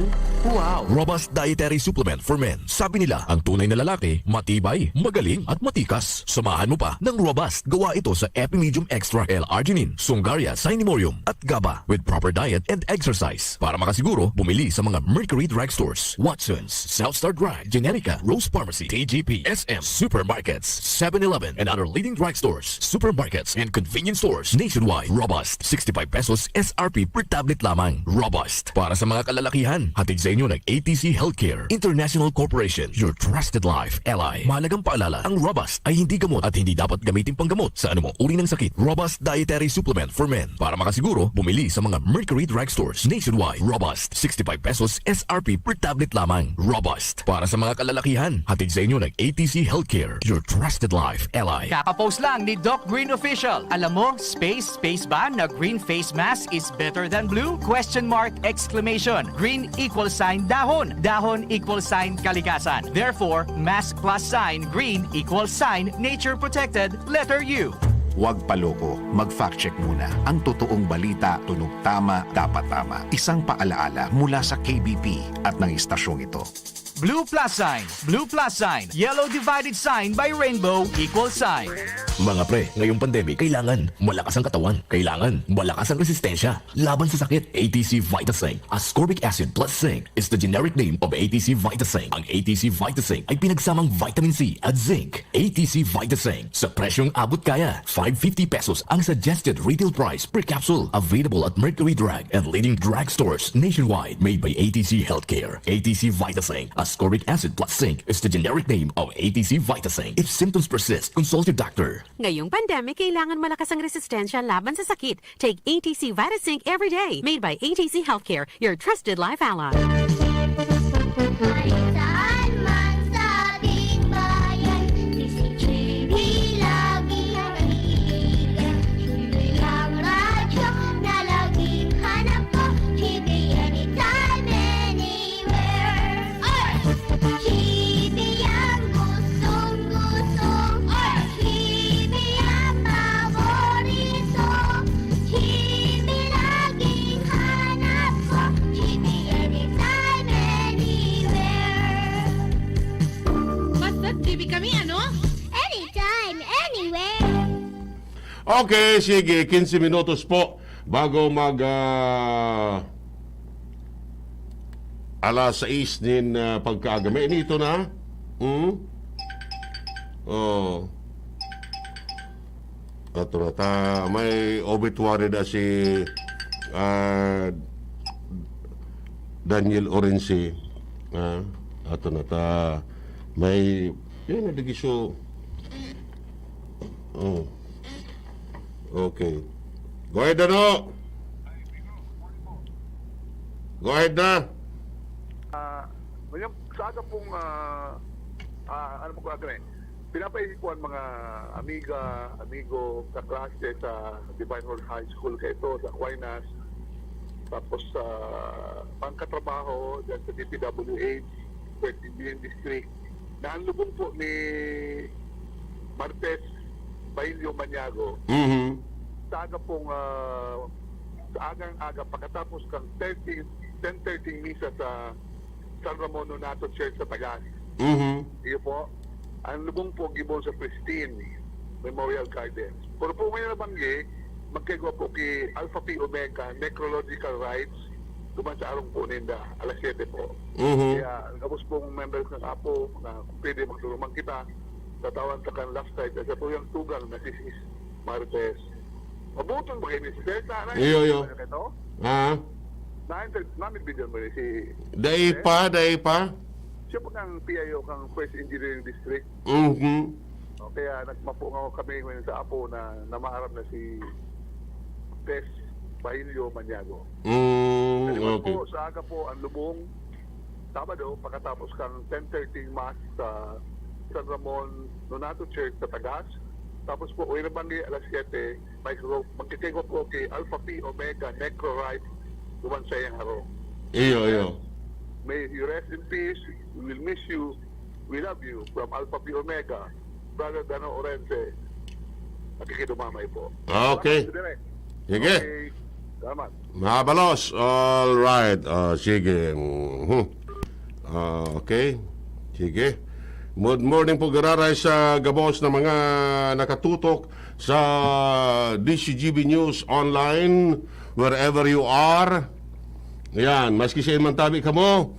wow! Robust Dietary Supplement for Men. Sabi nila, ang tunay na lalaki, matibay, magaling, at matikas. Samahan mo pa ng Robust. Gawa ito sa Epimedium Extra L-Arginine, Sungaria, Cinnamomum, at GABA. With proper diet and exercise. Para makasiguro, bumili sa mga Mercury Drug Stores, Watson's, South Star Drug, Generica, Rose Pharmacy, T G P, S M, supermarkets, seven eleven, and other leading drug stores, supermarkets, and convenience stores nationwide. Robust, sixty-five pesos S R P per tablet lamang. Robust, para sa mga kalalakihan. Hatid sa inyo ng A T C Healthcare International Corporation, your trusted life ally. Mahalagang paalala, ang Robust ay hindi gamot at hindi dapat gamitin panggamot sa anumang uri ng sakit. Robust Dietary Supplement for Men. Para makasiguro, bumili sa mga Mercury Drug Stores nationwide. Robust, sixty-five pesos S R P per tablet lamang. Robust, para sa mga kalalakihan. Hatid sa inyo ng A T C Healthcare, your trusted life ally. Kakapost lang ni Doc Green Official. Alam mo, space, space ba na green face mask is better than blue? Question mark, exclamation. Green equals sign dahon. Dahon equals sign kalikasan. Therefore, mask plus sign green equals sign nature protected, letter U. Huwag paloko, mag-fact check muna. Ang totoong balita, tunog tama, dapat tama. Isang paalaala mula sa K B P at ng istasyong ito. Blue plus sign, blue plus sign, yellow divided sign by rainbow equals sign. Mga pre, ngayong pandemic, kailangan malakas ang katawan. Kailangan malakas ang resistensya laban sa sakit. A T C Vitasync, ascorbic acid plus zinc, is the generic name of A T C Vitasync. Ang A T C Vitasync ay pinagsamang vitamin C at zinc. A T C Vitasync, sa presyong abot kaya. Five fifty pesos ang suggested retail price per capsule. Available at Mercury Drug and leading drugstores nationwide. Made by A T C Healthcare. A T C Vitasync, ascorbic acid plus zinc, is the generic name of A T C Vitasync. If symptoms persist, consult your doctor. Ngayong pandemic, kailangan malakas ang resistensya laban sa sakit. Take A T C Vitasync every day. Made by A T C Healthcare, your trusted life ally. Kahit saan man sa ating bayan, D C G B lagi naiiga. G B ang radyo na laging hanap ko, G B anytime, anywhere. Oy! G B ang gustong-gusto, G B ang paborito, G B laging hanap ko, G B anytime, anywhere. Basta G B kami, ano? Anytime, anywhere. Okay, sige, quince minutos po bago mag ah, alas sais nin ah, pagkaaga. May inito na? Hmm? Oh. Ato na ta, may obituary na si ah, Daniel Orense. Ah, ato na ta, may, yan na, digiso. Oh. Okay. Go ahead, ano? Go ahead na. Ah, ngayon, sa aga pong, ah, ah, ano po, aga eh, pinapahingi po ang mga amiga, amigo, kaklase sa Divine Word High School, kaito, sa Aquinas, tapos sa pangkatrabaho dyan sa D P W H, First Indian District, na ang lubong po ni Martes Bailio Maniago, Mhm. sa aga pong, ah, sa agang-aga, pagkatapos kang thirty, ten thirty misa sa San Ramon Nonato Church sa Tagas. Mhm. Iyo po, ang lubong po gibo sa Pristine Memorial Gardens. Pero po ngayon nabanggi, magkaigwa po ki Alpha Phi Omega, necrological rites, duman sa arong po ninda, alas siyete po. Mhm. Kaya, ang gabos pong members ng Apo, na kung pwede magdurumang kita, tatawan sa kan last night, sa tuyang tugang na si Sis Martes. Mabuton ba kayo ni si Sir? Na, na, Iyo, iyo. Ano ito? Ah, Na, na, namin video mo rin si dai pa, dai pa. Siya po kang P I O kang First Engineering District. Mhm. O, kaya nagmapo nga kami ngayon sa Apo na namaaram na si Tess Bahilio Maniago. Mm, Kaliwat okay. po, sa aga po, ang lubong, Sabado, pagkatapos kang ten thirty Mass sa San Ramon Nonato Church sa Tagas. Tapos po, uwi na banggi, alas siyete, may group, magkikigwa po kay Alpha Phi Omega Necro Rite, duman sa iyang harong. Iyo, iyo. May you rest in peace, we will miss you, we love you, from Alpha Phi Omega, Brother Dano Orense, nakikidumamay po. Okay. Salamat, Direk. Sige. Okay. Salamat. Mabalos. All right. Ah, sige. Mhm. Ah, okay. Sige. Good morning po, giraray sa gabos na mga nakatutok sa D C G B News Online, wherever you are. Ayan, maski sa man tabi kamo,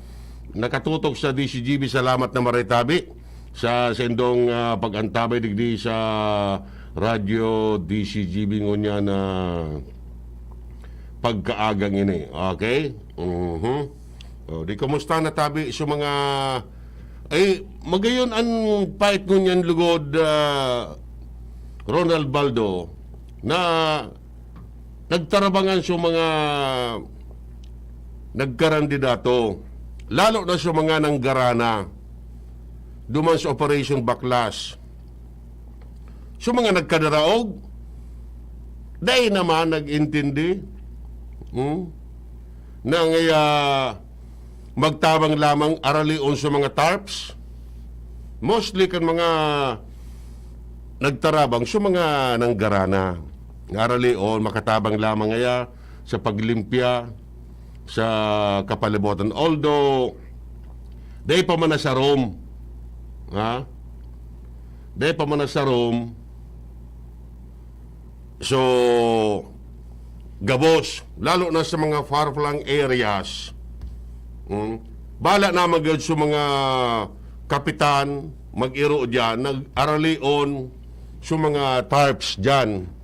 nakatutok sa D C G B, salamat na maray tabi sa sendong ah, pag-antabay digdi sa Radyo D C G B ngunyan na pagkaagang ini. Okay? Mhm. O, di kumusta na tabi sa mga, ay, magayon ang pait ngunyan lugod, ah, Ronald Baldo, na nagtarabangan sa mga nagkarandidato, lalo na sa mga nanggarana duman sa Operation Baklas. Sa mga nagkadaraog, dai naman nag-intindi, hmm? Na ngaya magtabang lamang aralion sa mga tarps. Mostly kan mga nagtarabang sa mga nanggarana. Aralion, makatabang lamang ngaya sa paglimpya sa kapalibutan. Although, dai pa man nasarom. Ha? Dai pa man nasarom. So, gabos, lalo na sa mga far-flung areas. Hmm? Bala na magad sa mga kapitan, mag-iro diyan, nag-aralion sa mga tarps diyan.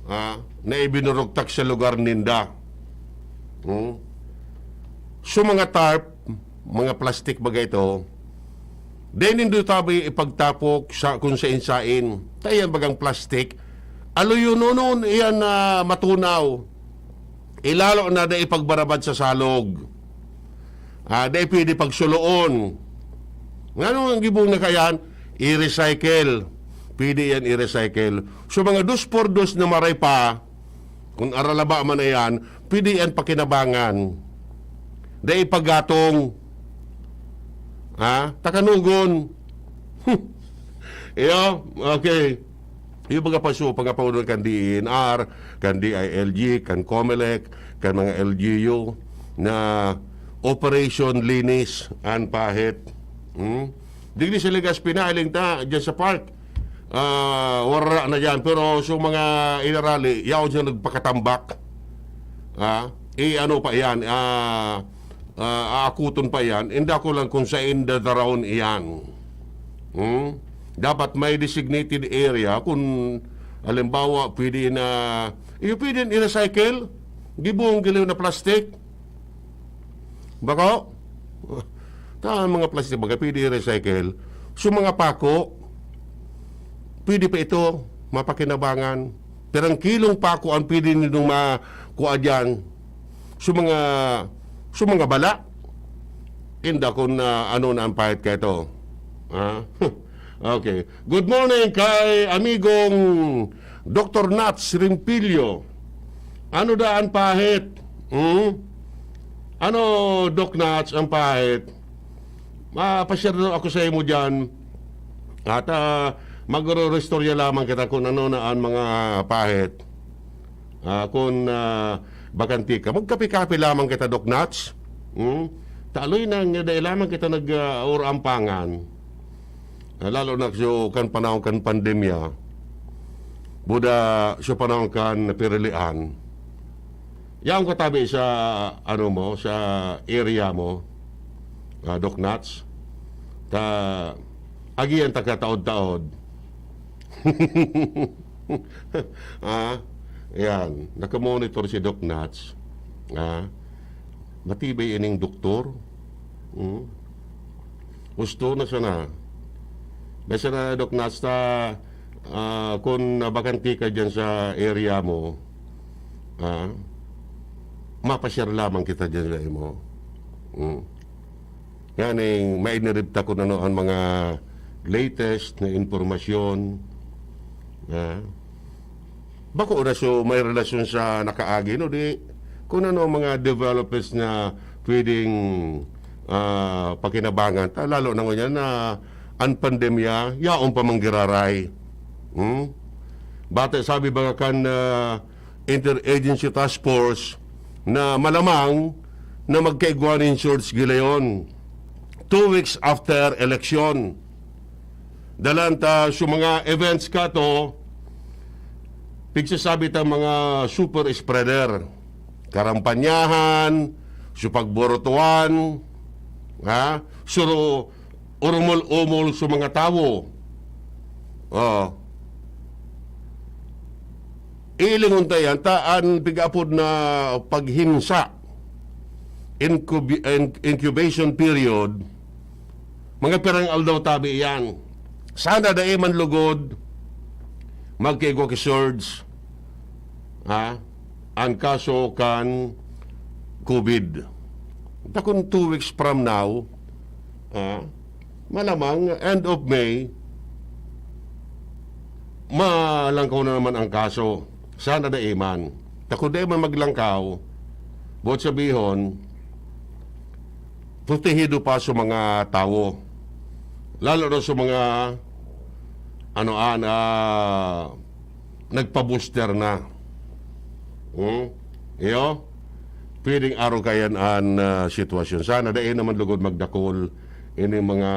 Ah, na ibinurugtak sa lugar ninda. Hmm? So, mga tarp, mga plastic baga ito, dai nindo tabi ipagtapok sa kung sain-sain. Ta iyan bagang plastic, aluyonon iyan na matunaw. Ilalo na dai ipagbarabad sa salog. Ah, dai pwede pagsuloon. Ngano ang gibong na kayan? I-recycle. Pwede yan i-recycle. So, mga dos por dos na maray pa, kung aralaba man na yan, pwede yan pakinabangan. Dai pagatong. Ha? Takanugon. Iyo, okay. Yung mga paso, mga paunod kan D E N R, kan D I L G, kan Comelec, kan mga L G U, na Operation Linis an Pahit. Hmm? Digdi sa Legazpi na, aling ta, dyan sa park. Ah, wara na dyan. Pero sa mga inarali, yaon siya nagpakatambak. Ah, eh, ano pa yan? Ah, ah, aakuton pa yan. Inda ko lang kung saan dadaraon iyan. Hmm? Dapat may designated area. Kung, halimbawa, pwede na, yung pwede na i-recycle. Gibong giliw na plastic. Bako? Ta, mga plastic, baga pwede i-recycle. So, mga pako, pwede pa ito, mapakinabangan. Pirang kilong pako ang pwede nindong makuha dyan. So, mga, so, mga bala, inda kung na ano na ang pahit ka ito. Ha? Okay. Good morning kay amigong Doktor Nats Rimpilyo. Ano da ang pahit? Hmm? Ano, Doc Nats, ang pahit? Mapashare daw ako sa imo diyan. At, ah, magro-restorya lamang kita kung ano na ang mga pahit. Ah, kung, ah, bakanti ka, magkape-kape lamang kita, Doc Nats. Hmm? Taloy na nga dai lamang kita nag, ah, urampangan. Ah, lalo na so kan panahon kan pandemya, buda so panahon kan pirilian. Yaon ka tabi sa, ano mo, sa area mo, ah, Doc Nats. Ta, agihan ta ka taod-taod. Ah, yan. Nakamonitor si Doc Nats. Ah, matibay ining doktor. Hmm? Gusto na sana. Basta na, Doc Nats, ta, ah, kung nabakanti ka dyan sa area mo, ah, mapashare lamang kita dyan sa imo. Hmm. Nganing mainirib ta kun ano ang mga latest na impormasyon, ah, bako na so may relasyon sa nakaagi, no? Di, kung ano ang mga developments na pwedeng, ah, pakinabangan ta, lalo na ngunyan na ang pandemya, yaon pa manggiraray. Hmm? Bata, sabi ba kan, ah, Interagency Task Force na malamang na magkaigwa nin George Gileon two weeks after election. Dalan ta sa mga events kato, pigsasabi ta mga super spreader. Karampanyahan, sa pagburutuan, ha? Suro, urumol-umol sa mga tawo. Oh. Ilingon ta yan, ta an pig-apod na paghimsa, incubi-, in-, incubation period, mga pirang aldaw tabi yan. Sana dai man lugod, magkaigwa ki Surge, ha? An kaso kan COVID. Takon two weeks from now, ha? Malamang end of May, malangkaw na naman ang kaso. Sana dai man. Takon dai man maglangkaw, buot sabihon, protehido pa sa mga tawo. Lalo na sa mga ano, an, ah, nagpa-booster na. Hmm? Iyo? Pwedeng arog kaiyan an, ah, sitwasyon. Sana dai naman lugod magdakul ini mga,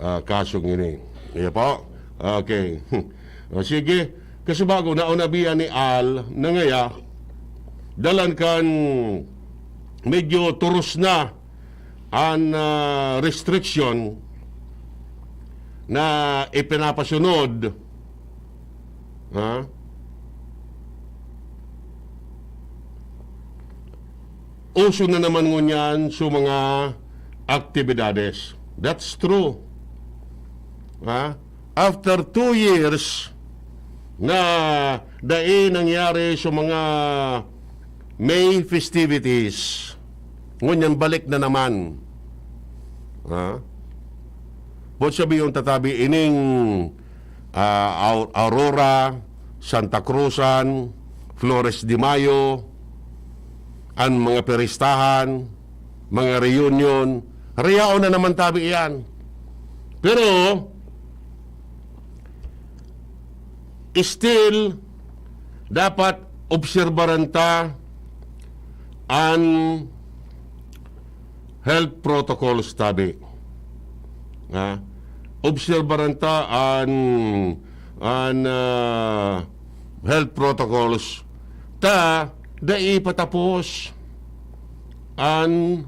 ah, kasong ini. Iyo po? Okay. O, sige. Kasubago, naonabihan ni Al na ngaya, dalan kan medyo turos na an, ah, restriction na ipinapasunod, ha? Uso na naman ngunyan sa mga aktibidades. That's true. Ha? After two years na dai nangyari sa mga May festivities, ngunyan balik na naman. Ha? Buot sabihon, tatabi ining, ah, Au-, Aurora, Santa Cruzan, Flores de Mayo, an mga piristahan, mga reunion, rayaon na naman tabi iyan. Pero, still, dapat obserbaran ta an health protocols tabi. Ha? Obserbaran ta an, an, ah, health protocols ta dai patapos an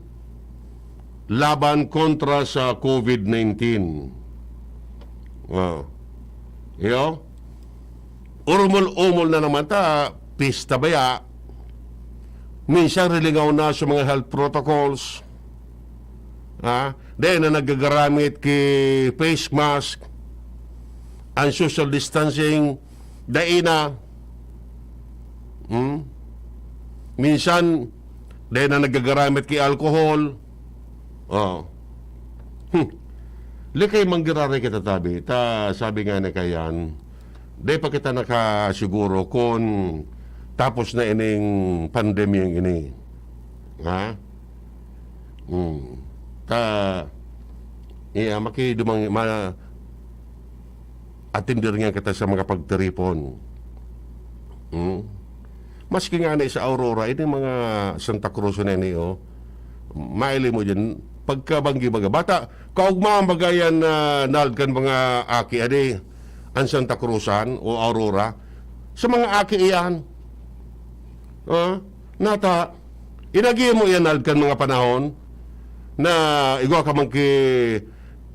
laban kontra sa covid nineteen. Ah. Iyo? Urmol-umol na naman ta, pista baya. Minsan rilingaw na sa mga health protocols. Ha? Dai na nagagaramit ki face mask, an social distancing, dai na. Hmm? Minsan, dai na nagagaramit ki alcohol. Oh. Hmm. Likay manggiraray kita tabi. Ta, sabi nga ni kayan, dai pa kita nakasiguro kun tapos na ining pandemyang ini. Ha? Hmm. Ta, iya, makidumang, ma-, atender nga kita sa mga pagtiripon. Hmm? Maski nga na sa Aurora, ini mga Santa Cruz na ini, oh. Maili mo dyan, pagkabanggi baga. Bata, kaugmaan baga yan na nald kan mga aki, adi, an Santa Cruzan o Aurora. Sa mga aki iyan, ah, nata, inagi mo yan nald kan mga panahon na igwa ka man ki,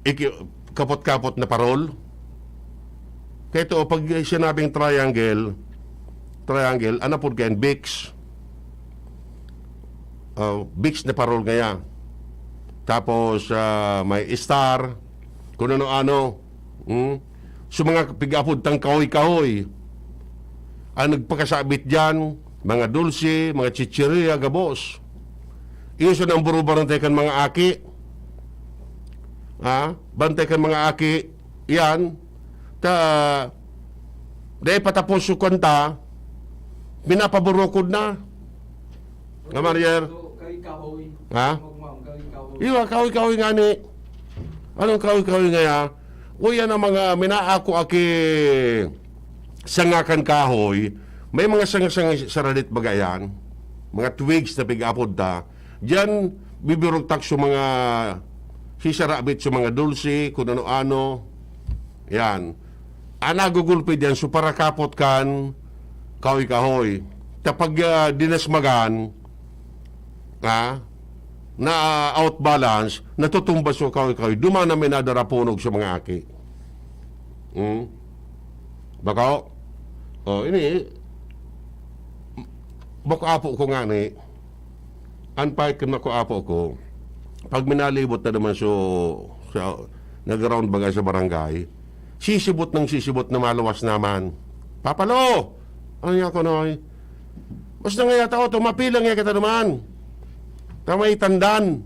iki, kapot-kapot na parol. Kaya ito, pag sinabing triangle, triangle, ano po kayan? Vicks. Ah, Vicks na parol ngaya. Tapos, ah, may Star, kung ano-ano. Hmm? So, mga pig-apod tang kahoy-kahoy. Ang nagpakasabit dyan, mga dulce, mga chichirya, gabos. Iyon sa nang buro-bantay kan mga aki. Ha? Bantay kan mga aki. Yan. Ta, dai patapos yung kanta, pinapaburukod na. Nga, Marier? So, kahoy-kahoy. Ha? Ma'am, kahoy-kahoy. Iwa, kahoy-kahoy nga ni. Anong kahoy-kahoy nga ya? O yan ang mga minaako aki sanga kan kahoy. May mga sanga-sanga sa radit baga yan. Mga twigs na pig-apod ta. Diyan, bibirugtak sa mga sisarabit sa mga dulce, kung ano-ano. Yan. Ang nagugulpi diyan, so parakapot kan kahoy-kahoy. Kapag, ah, dinasmagan, ha, na, ah, out balance, natutumba so kahoy-kahoy. Duman na may nadarapunog sa mga aki. Hmm? Baka, oh, ini, bako apo ko nga ni, an pahit kan mako apo ko, pag minalibot na naman so, sa, nag-round baga sa barangay, sisibot ng sisibot na maluwas naman. "Papalo! Ano niya ako, Noy? Basta nga yata, oh, tumapila nga kita naman. Tamay tandan.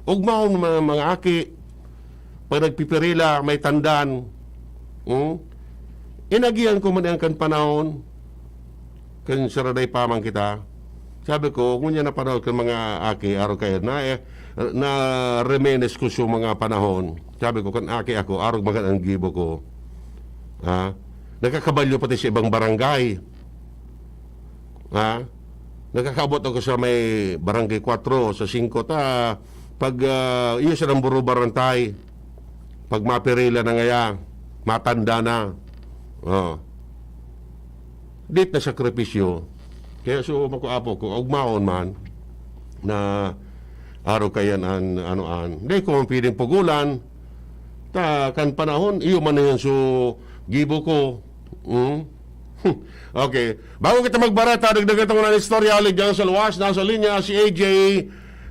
Ugmaon mga, mga aki. Pag nagpipirila, may tandan." Hmm? Inagihan ko man yan kan panahon. Kan saraday pa man kita. Sabi ko, ngunyan na panahon kan mga aki, arog kayo na, eh, na remenes ko sa mga panahon. Sabi ko, "Kan aki ako, arog magad ang gibo ko." Ha? Nagkakabalyo pati sa ibang barangay. Ha? Nagkakaabot ako sa may Barangay Kwatro, sa Singko, ta pag, ah, iyo sa nang burubarantay, pag mapirila na ngaya, matanda na. Oh. Dit na sakripisyo. Kaya so, makuapo ko, ugmaon man, na araw kayan an, ano an. Dai ko man pwedeng pugulan. Ta, kan panahon, iyo man na yan so gibo ko. Hmm? Okay. Bago kita magbareta, dagdagan ta muna ang istorya, hali dyan sa luwas, nasa linya si A J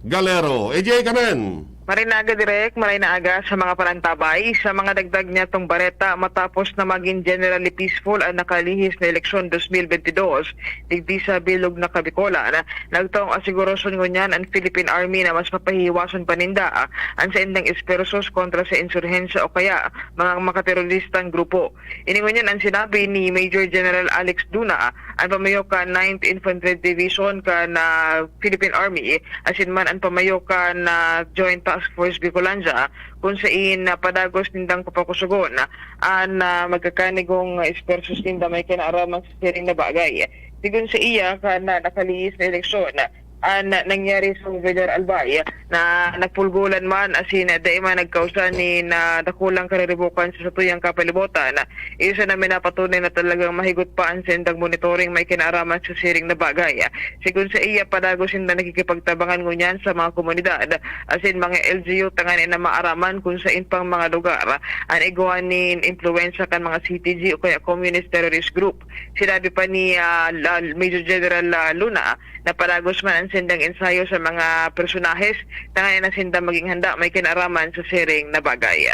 Galero. A J, kamen. Maray na aga, Direk. Maray na aga sa mga panantabay. Sa mga dagdag niyatong bareta, matapos na magin generally peaceful ang nakalihis na eleksyon dos mil bentidós, digdi sa bilog na Kabicolan, nagtaong asigurasyon ngunyan ang Philippine Army na mas papahiwason pa ninda an saindang esfuerzos kontra sa insurhensya o kaya mga makateroristang grupo. Ini ngunyan ang sinabi ni Major General Alex Duna, an pamayo kan Ninth Infantry Division kan, ah, Philippine Army, asin man an pamayo kan, ah, Joint Task Force Bicolandia, kun sain, ah, padagos nindang papakusogon an, ah, magkakanigong esfuerzos ninda may kinaaraman sa siring na bagay. Sigon saiya, kan, ah, nakalihis na eleksyon, an nangyari sa Governor Albay na napulgulan man asin dai man nagkausa nin dakulang kariribukan sa satuyang kapalibotan. Iyo sana minapatunay na talagang mahigot pa an saindang monitoring may kinaaraman sa siring na bagay. Sigon saiya, padagos sinda nakikipagtabangan ngunyan sa mga komunidad asin mga L G U tanganing maaraman kun sain pang mga lugar an igwa nin impluwensya kan mga C T G o kaya Communist Terrorist Group. Sinabi pa ni, ah, La-, Major General, ah, Luna na padagos man an saindang ensayo sa mga personahes, tanganing na sinda magin handa may kinaaraman sa siring na bagay.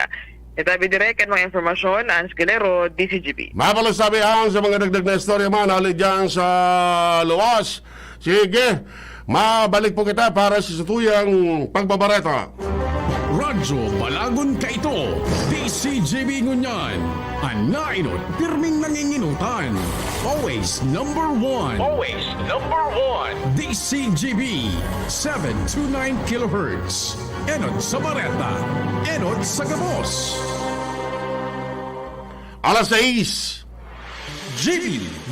Itabi direk an mga impormasyon, Hans Galero, D C G B. Mapalos sabi ang sa mga dagdag na istorya man, hali dyan sa luwas. Sige, mabalik po kita para sa satuyang pagbabareta. Radyo Balagon kaito, D C G B ngunyan. An naenot, pirming nanginginutan. Always number one. Always number one. D C G B, seven two nine kilohertz. Enot sa bareta, enot sa gabos. Alas sais. G B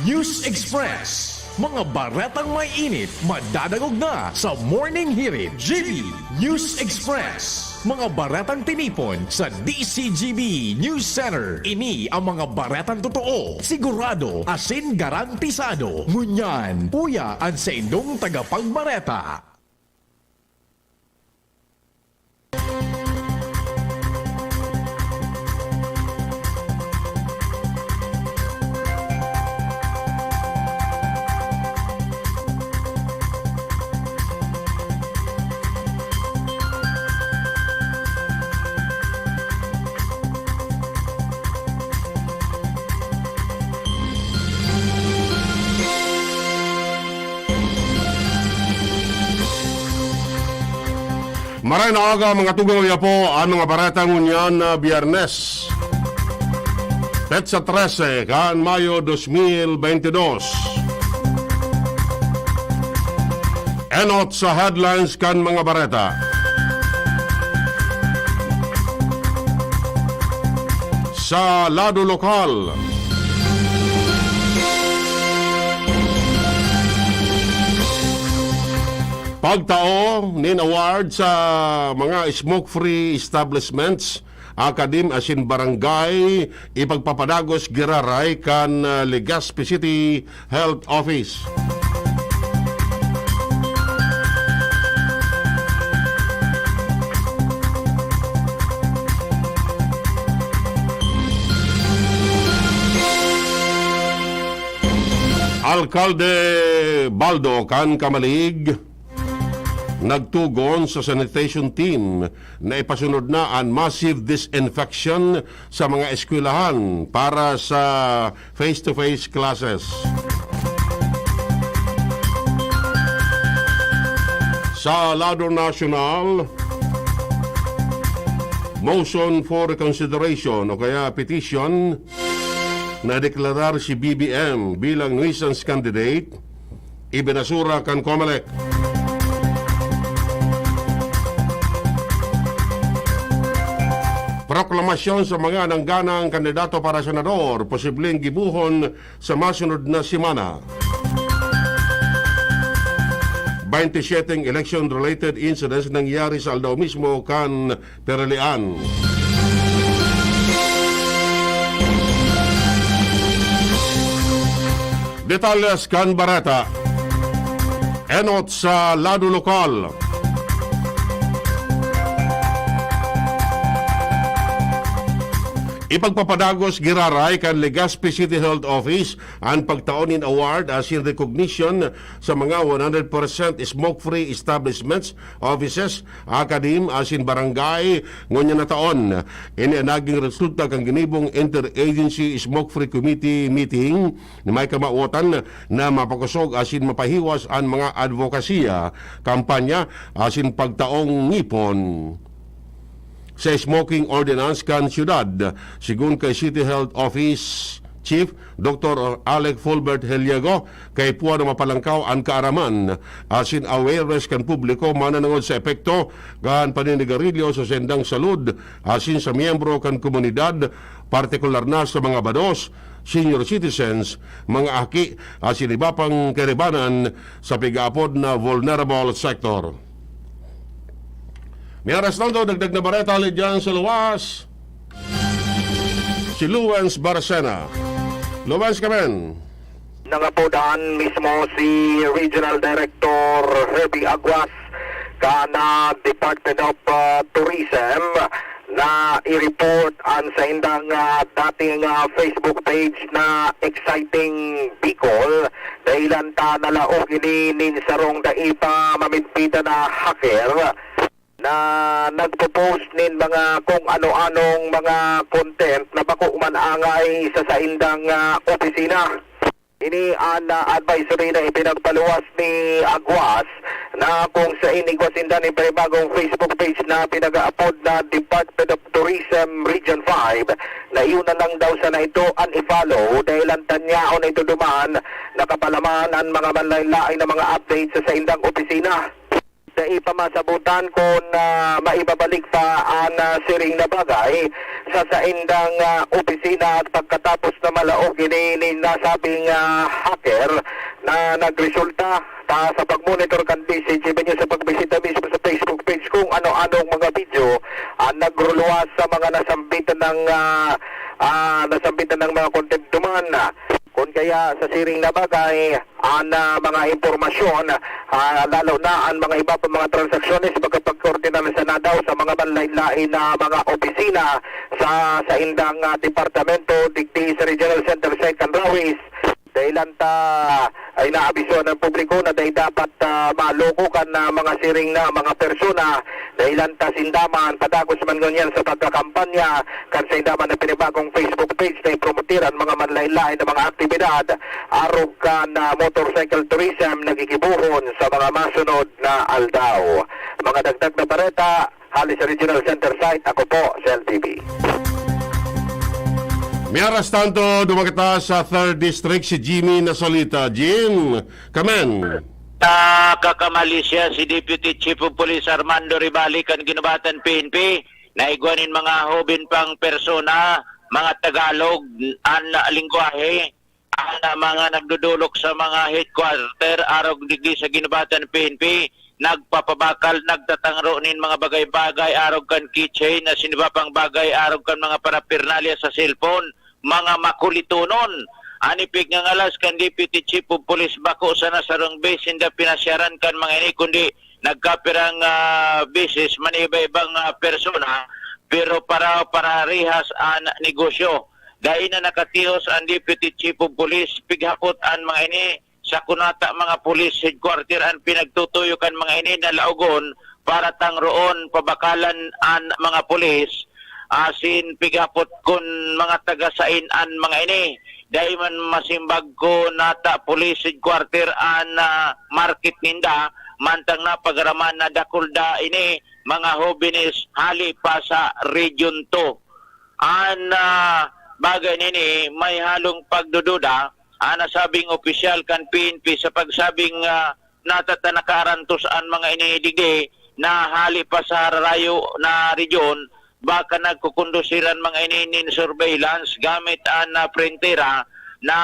News Express. Mga baretang may init, madadangog na sa Morning Hirit. G B News Express. Mga baretang tinipon sa D C G B News Center. Ini ang mga baretang totoo, sigurado, asin garantisado. Ngunyan, uya an saindong tagapagbareta. Maray na aga, mga tugang, uya po an mga bareta ngunyan na Biyernes, petsa trese kan Mayo dos mil bente dos. Enot sa headlines kan mga bareta. Sa lado lokal, pagtao nin award sa mga smoke-free establishments, academe asin barangay, ipagpapadagos giraray kan, ah, Legazpi City Health Office. Alkalde Baldo kan Camalig nagtugon sa sanitation team na ipasunod na an massive disinfection sa mga eskwelahan para sa face-to-face classes. Sa lado nasyonal, motion for reconsideration o kaya petition na deklarar si B B M bilang nuisance candidate, ibinasura kan Comelec. Proklamasyon sa mga nangganang kandidato para senador, posibleng gibohon sa masunod na semana. Twenty-seven election-related incidents nangyari sa aldaw mismo kan Perelian. Detalles kan bareta. Enot sa lado lokal. Ipagpapadagos giraray kan Legazpi City Health Office an pagtao nin award asin recognition sa mga one hundred percent smoke-free establishments, offices, academe asin barangay ngunyan na taon. Ini an naging resulta kan ginibong Interagency Smoke-Free Committee meeting na may kamawotan na mapakosog asin mapahiwas an mga advokasya, kampanya asin pagtaong ngipon sa smoking ordinance kan siyudad. Sigon kay City Health Office Chief Doktor Alec Fulbert Heliego, kaipuhan na mapalangkaw an kaaraman asin awareness kan publiko mananangod sa epekto kan paninigarilyo sa saindang salud asin sa miyembro kan komunidad, partikular na sa mga bados, senior citizens, mga aki asin iba pang kaibanan sa pigaapod na vulnerable sector. Mientras tanto, dagdag na bareta hali dyan sa luwas, si Luwens Barcena. Luwens, kamen. Nangapodan mismo si Regional Director Herbie Aguas kan, ah, Department of, ah, Tourism na i-report an saindang, ah, dating, ah, Facebook page na Exciting Bicol. Dahilan ta nalaog ini nin sarong dai pa mamidbitan na hacker na nagpo-post nin mga kung ano-anong mga content na bako man angay sa saindang, ah, opisina. Ini an, ah, advisory na ipinagpaluwas ni Aguas na kung sain igwa sinda nin panibagong Facebook page na pinag-aapod na Department of Tourism Region five, na iyo na lang daw sana ito an i-follow, dahilan ta yaon na ito duman nakapalaman an mga manlaen-laen na mga update sa saindang opisina. Dai pa masabotan kun, ah, maibabalik pa an, ah, siring na bagay sa saindang, ah, opisina pagkatapos na malaog ini nin nasabing, ah, hacker na nagresulta ta sa pagmonitor kan D C G B News sa pagbisita mismo sa Facebook page kung ano-anong mga video ang nagruluwas sa mga nasambitan ng, ah, ah, nasambitan ng mga content duman. Kun kaya sa siring na bagay, an, ah, mga impormasyon, ah, lalo na an mga iba pa mga transaksyones, makapagkoordinar sana daw sa mga manlaen-laen na mga opisina sa saindang, ah, departamento digdi sa Regional Center Site kan Rawis. Dahilan ta ay naabiso ng publiko na dai dapat, ah, maloko kan, ah, mga siring na mga persona. Dahilan ta sinda man, padagos man ngunyan sa pagkakampanya, kan sainda man na pinibagong Facebook page na ipromotir an mga manlaen-laen na mga aktibidad arog kan, ah, motorcycle tourism na gigibohon sa mga masunod na aldaw. Mga dagdag na bareta, hali sa Regional Center Site, ako po si L T V. Mientras tanto, duman kita sa Third District, si Jimmy Nasalita. Jim, kamen. Nakakamali siya si Deputy Chief of Police Armando Rivali kan ginubatan P N P na igwa nin mga hoben pang persona, mga Tagalog, an lengwahe, an mga nagdodolok sa mga headquarter arog digdi sa ginubatan P N P, nagpapabakal, nagtatangro nin mga bagay-bagay arog kan keychain asin iba pang bagay arog kan mga paraphernalia sa cellphone, mga makulitonon. An ipigngangalas kan Deputy Chief of Police, bako sana sarong base sinda pinasyaran kan mga ini, kundi nagkapirang, ah, beses man iba-ibang, ah, persona, pero para parehas an negosyo. Dai na nakatihos an Deputy Chief of Police, pighapot an mga ini sa kunata mga police headquarter an pinagtutuyo kan mga ini na laogon para tangroon, pabakalan an mga pulis, asin pighapot kun mga taga sain an mga ini. Dai man masimbag kun nata police headquarter an, ah, market ninda, mantang napagaraman na dakul da ini mga hobenes hali pa sa Region two. An, ah, bagay nini may halong pagdududa, an nasabing opisyal kan P N P sa pagsabing, ah, nata ta nakaarantos an mga ini digdi na hali pa sa harayo na rehiyon, Baka nagkukundusiran mga ini nin surveillance gamit an, ah, printera na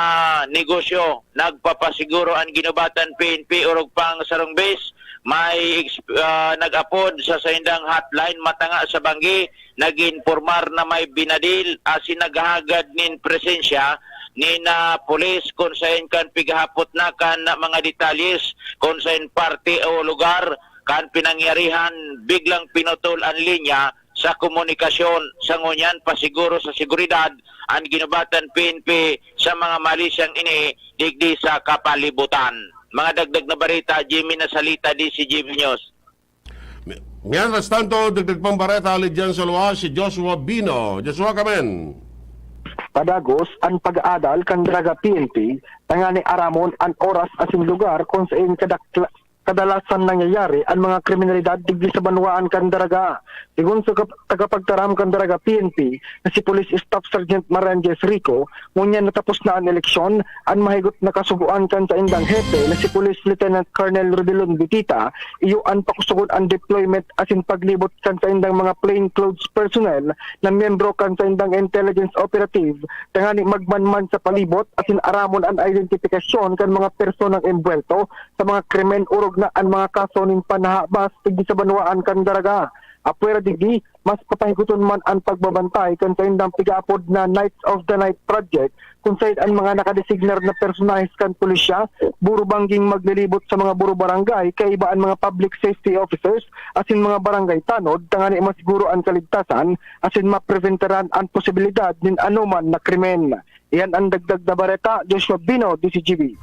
negosyo. Nagpapasiguro an ginubatan P N P orog pang sarong bes, may ex-, ah, nag-apod sa saindang hotline matanga sa banggi, nag-iinpormar na may binadil asin naghahagad nin presensya nin, ah, pulis kun saen kan pighahapot na kan mga detalyes kun saen parte o lugar kan pinangyarihan, biglang pinutol an linya sa komunikasyon. Sa ngunyan, pasiguro sa seguridad an ginubatan P N P sa mga malisiyang ini digdi sa kapalibutan. Mga dagdag na bareta, Jimmy Nasalita, D C G B News. Mi-, mientras tanto, dagdag pang bareta, ali diyan sa luwas, si Joshua Bino. Joshua, kamen. Padagos an pag-aadal kan Daraga P N P, tangani aramon an oras asin lugar kun saen kadakla-, kadalasan nangyayari an mga kriminalidad digdi sa banwaan kan Daraga. Sigon sa kap-, tagapagtaram kan Daraga P N P na si Police Staff Sergeant Maranges Rico, ngunyan natapos na an eleksyon, an mahigot na kasugoan kan saindang hepe na si Police Lieutenant Colonel Rodilon Vitita, iyo an pakusugon an deployment asin paglibot kan saindang mga plainclothes personnel na miyembro kan saindang intelligence operative, tangani magmanman sa palibot asin aramon an identifikasyon kan mga personang embuwelto sa mga krimen orog na an mga kaso nin panahabas digdi sa banwaan kan Daraga. Apwera digdi, mas papahigoton man an pagbabantay kan saindang pigaapod na Knights of the Night Project, kun saen an mga nakadesignar na personahes kan pulisya, buro bangging maglilibot sa mga buro barangay, kaiba an mga public safety officers asin mga barangay tanod, tangani masiguro an kaligtasan asin mapreventaran an posibilidad nin anoman na krimen. Iyan an dagdag na bareta, Joshua Bino, D C G B.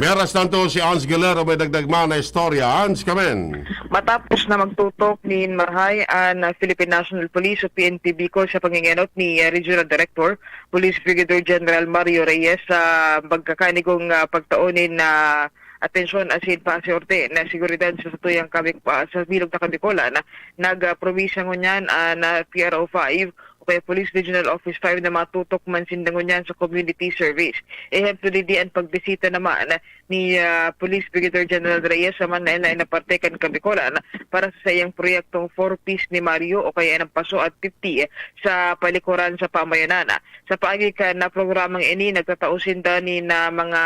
Mientras tanto, si Hans Galero may dagdag man na istorya. Hans, kamen. Matapos na magtutok nin marahay an, ah, Philippine National Police o P N P Bicol sa pangingenot ni, ah, Regional Director, Police Brigadier General Mario Reyes sa magkakanigong, ah, pagtao nin, ah, atensyon asin pasiorte na seguridad sa satuyang Kabik-, ah, sa bilog na Kabikolan, nag, ah, probinsya ngunyan, ah, na P R O five o kaya Police Regional Office five na matutok man sinda ngunyan sa community service. Ehemplo digdi an pagbisita naman ni, ah, Police Brigadier General Reyes sa manlaen-laen na parte kan Kabikolan para sa saiyang proyektong Four Ps ni Mario o kaya an Paso at fifty sa palikuran sa pamayanan. Sa paagi kan, ah, programang ini, nagtatao sinda nin, ah, mga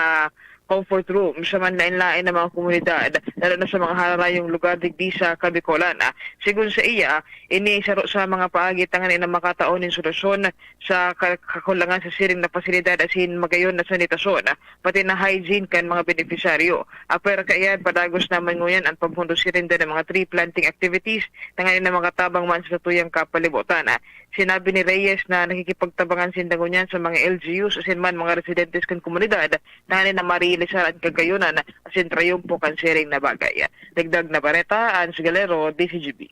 comfort room sa manlaen-laen na mga komunidad, lalo na sa mga hararayong lugar digdi sa Kabikolan. Sigon saiya, ini saro sa mga paagi tangani na makatao nin solusyon sa ka-, kakulangan sa siring na pasilidad asin magayon na sanitasyon, pati na hygiene kan mga benepisyaryo. Apwera kaiyan, padagos naman ngunyan an pagpondo siring nin mga tree planting activities tangani na makatabang man sa satuyang kapalibutan. Sinabi ni Reyes na nakikipagtabangan sinda ngunyan sa mga L G Us asin man mga residentes kan komunidad tangani na marealisar an kagayonan asin trayumpo kan siring na bagay. Dagdag na bareta, Hans Galero, D C G B.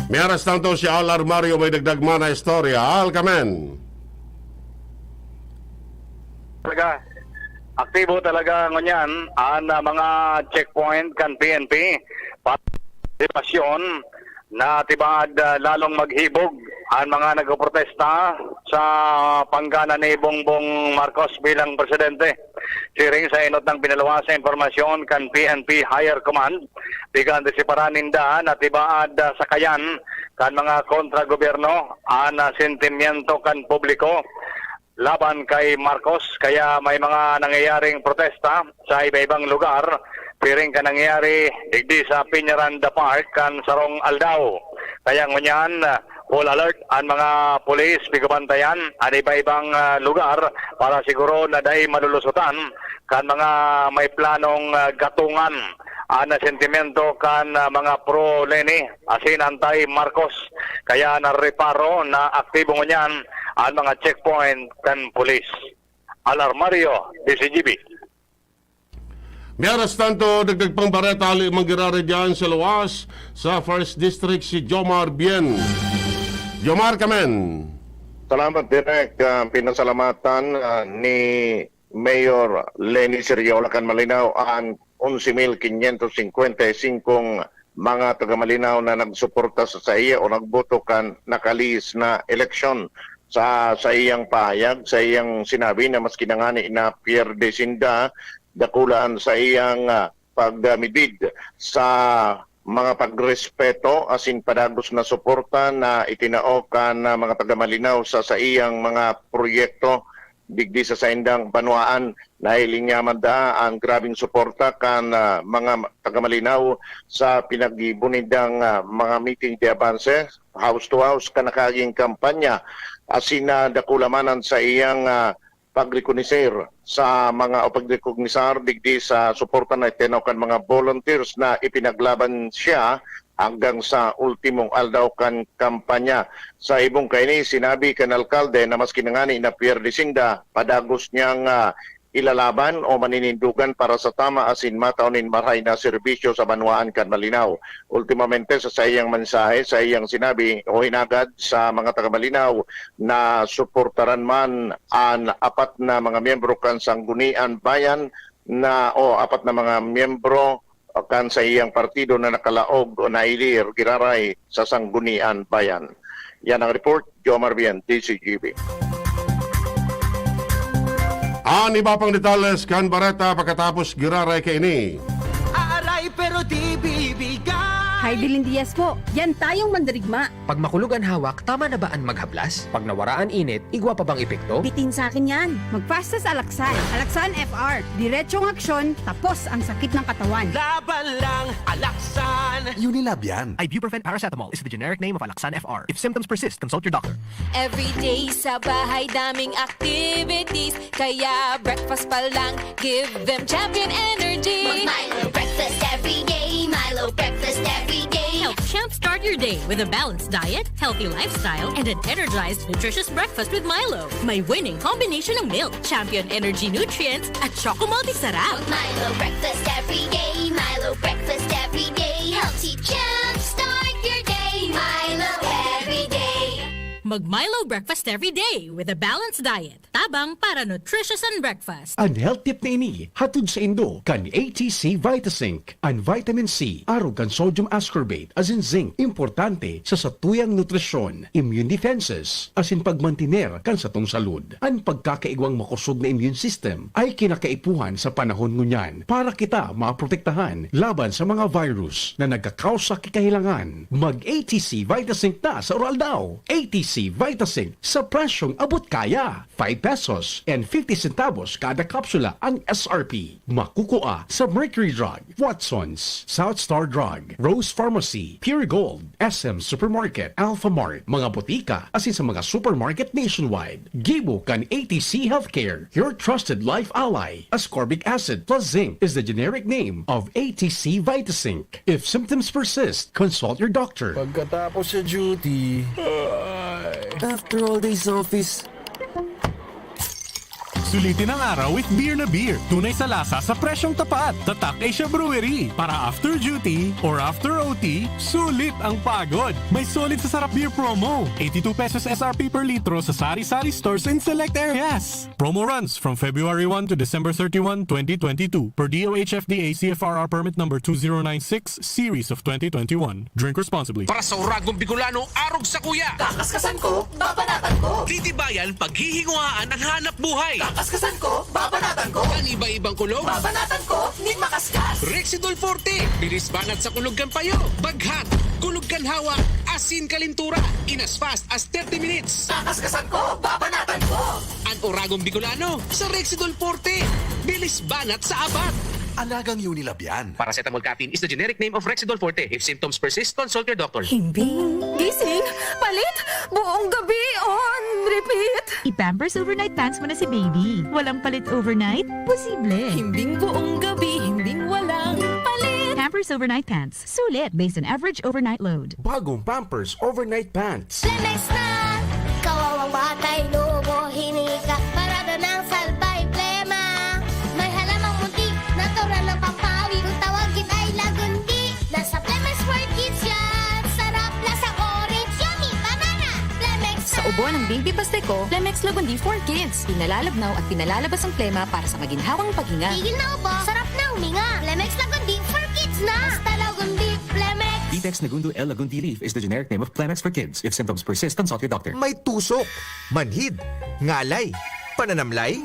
Mientras tanto, si Al Armario may dagdag man na istorya. Al, kamen. Talaga, aktibo talaga ngunyan an, ah, mga checkpoint kan P N P para sa sitwasyon na tibaad, ah, lalong maghibog an mga nagpoprotesta sa panggadan ni Bongbong Marcos bilang presidente. Siring sa enot na pinaluwas sa impormasyon kan P N P Higher Command, pigandisiparan ninda na tibaad, ah, sakayan kan mga kontra-gobyerno an, ah, sentimiento kan publiko laban kay Marcos, kaya may mga nangyayaring protesta sa iba-ibang lugar, siring kan nangyayari digdi sa Peñaranda Park kan sarong aldaw. Kaya ngunyan, full alert an mga pulis, pigbantayan an iba-ibang, ah, lugar para siguro na dai malulusotan kan mga may planong, ah, gatungan an sentimiento kan, ah, mga pro-Leni asin anti-Marcos. Kaya nareparo na aktibo ngunyan an mga checkpoint kan pulis. Al Armario, D C G B. Mientras tanto, dagdag pang bareta, hali man giraray diyan sa luwas, sa First District, si Jomar Bien. Jomar, kamen. Salamat, Direk. Ah, pinasalamatan, ah, ni Mayor Leni Siriola kan Malinao an onse mil quinientos cincuenta y cinco mga taga Malinao na nagsuporta sa saiya o nagboto kan nakalihis na eleksyon. sa, sa iyang pahayag, sa iyang sinabi na maski na ngani na pierde sinda, dakula an sa iyang, ah, pagmidbid sa mga pagrespeto asin padagos na suporta na itinao kan, ah, mga taga Malinao sa saiyang mga proyekto digdi sa saindang banwaan. Nahiling niya man daa an grabeng suporta kan, ah, mga taga Malinao sa pinaggibo nindang, ah, mga meeting de avance, house to house, kan nakaaging kampanya asin, ah, dakula man an saiyang, ah, pagrekonoser sa mga o pagrekognisar digdi sa suporta na itinao kan mga volunteers na ipinaglaban siya hanggang sa ultimong aldaw kan kampanya. Sa ibong kaini, sinabi kan alkalde na maski na ngani na pierde sinda, padagos niyang, ah, ilalaban o maninindogan para sa tama asin matao nin marahay na serbisyo sa banwaan kan Malinao. Ultimamente, sa saiyang mensahe, saiyang sinabi o hinagad sa mga taga Malinao na suportaran man an apat na mga miyembro kan Sanggunian Bayan na, o apat na mga miyembro kan saiyang partido na nakalaog o nailir giraray sa Sanggunian Bayan. Yan ang report, Jomar Bien, D Z G B. An iba pang detalles kan bareta pakatapos giraray kaini. Aaray pero di bibigay. Hi, Bilin Diaz po. Yan tayong mandirigma. Pag makulog an hawak, tama na ba an maghablas? Pag nawara an init, igwa pa bang epekto? Bitin sa akin yan. Mag-fast sa Alaxan. Alaxan F R. Diretsong aksyon, tapos ang sakit ng katawan. Laban lang, Alaxan! Unilab yan. Ibuprofen paracetamol is the generic name of Alaxan F R. If symptoms persist, consult your doctor. Everyday sa bahay, daming activities. Kaya breakfast pa lang, give them Champion Energy. Mag-Milo breakfast every day. Milo breakfast every day. Help jumpstart your day with a balanced diet, healthy lifestyle, and an energized, nutritious breakfast with Milo. May winning combination ng milk, Champion Energy nutrients, at Choco Multi Sarap. Mag-Milo breakfast every day. Milo breakfast every day. Healthy jumpstart your day. Milo every day. Mag-Milo breakfast every day with a balanced diet. Tabang para nutritious and breakfast. An health tip na ini, hatod saindo kan A T C Vitazinc. An vitamin C, arog kan sodium ascorbate, asin zinc, importante sa satuyang nutrisyon, immune defenses, asin pagmantiner kan satong salud. An pagkakaigwang makosog na immune system ay kinakaipuhan sa panahon ngunyan para kita maprotektahan laban sa mga virus na nagkakausa ki kahilangan. Mag-A T C Vitazinc na sa Uraldaw. A T C Vitazinc sa presyong abot kaya. Five pesos and fifty centavos kada kapsula ang S R P. Makukua sa Mercury Drug, Watson's, South Star Drug, Rose Pharmacy, Pure Gold, S M Supermarket, Alpha Mart, mga botika, asin sa mga supermarket nationwide. Gibo kan A T C Healthcare, your trusted life ally. Ascorbic acid plus zinc is the generic name of A T C Vitazinc. If symptoms persist, consult your doctor. Pagkatapos sa duty, ay. After all days office. Sulitin ang araw with Beer na Beer. Tunay sa lasa sa presyong tapat. Tatak Asia Brewery. Para after duty or after O T, sulit ang pagod. May sulit sa sarap beer promo. Eighty-two pesos S R P per litro sa sari-sari stores in select areas. Promo runs from February one to December thirty-one, twenty twenty-two, per D O H F D A C F R R permit number two zero nine six, series of twenty twenty-one. Drink responsibly. Para sa Uragong Bicolano, arog sa kuya. Kakaskasan ko, babanatan ko. Titibayan, paghihinguhaan ang hanap buhay. Kakaskasan ko, babanatan ko. Ang iba-ibang kulog. Babanatan ko, nin makaskas. Rexidol Forte, bilis banat sa kulog kan payo. Baghat, kulog kan hawak, asin kalintura. In as fast as thirty minutes. Kakaskasan ko, babanatan ko. An Uragong Bicolano, sa Rexidol Forte. Bilis banat sa abat. Alagang Unilab yan. Paracetamol caffeine is the generic name of Rexidol Forte. If symptoms persist, consult your doctor. Himbing, gising, palit, buong gabi on repeat. I-Pampers Overnight Pants mo na si baby. Walang palit overnight? Posible. Himbing buong gabi, himbing walang palit. Pampers Overnight Pants. Sulit based on average overnight load. Bagong Pampers Overnight Pants. Lemex na! Kawawang bata, inuubo, hinika, parada ng salbay, plema. May halamang munti, natural na pampawi. Kung tawagin ay lagundi, nasa Plemex for Kids yan. Sarap, lasang orange, yummy, banana. Plemex Sa na! Ubo ng baby basta ko, Plemex Lagundi for Kids. Pinalalabnaw at pinalalabas ang plema para sa maginhawang paghinga. Tigil na ubo, sarap na huminga. Plemex Lagundi for Kids na! Basta Lagundi, Plemex! Dex Negundo L Lagundi leaf is the generic name of Kleenex for kids. If symptoms persist, consult your doctor. May tusok, manhid, ngalay, pananamlay.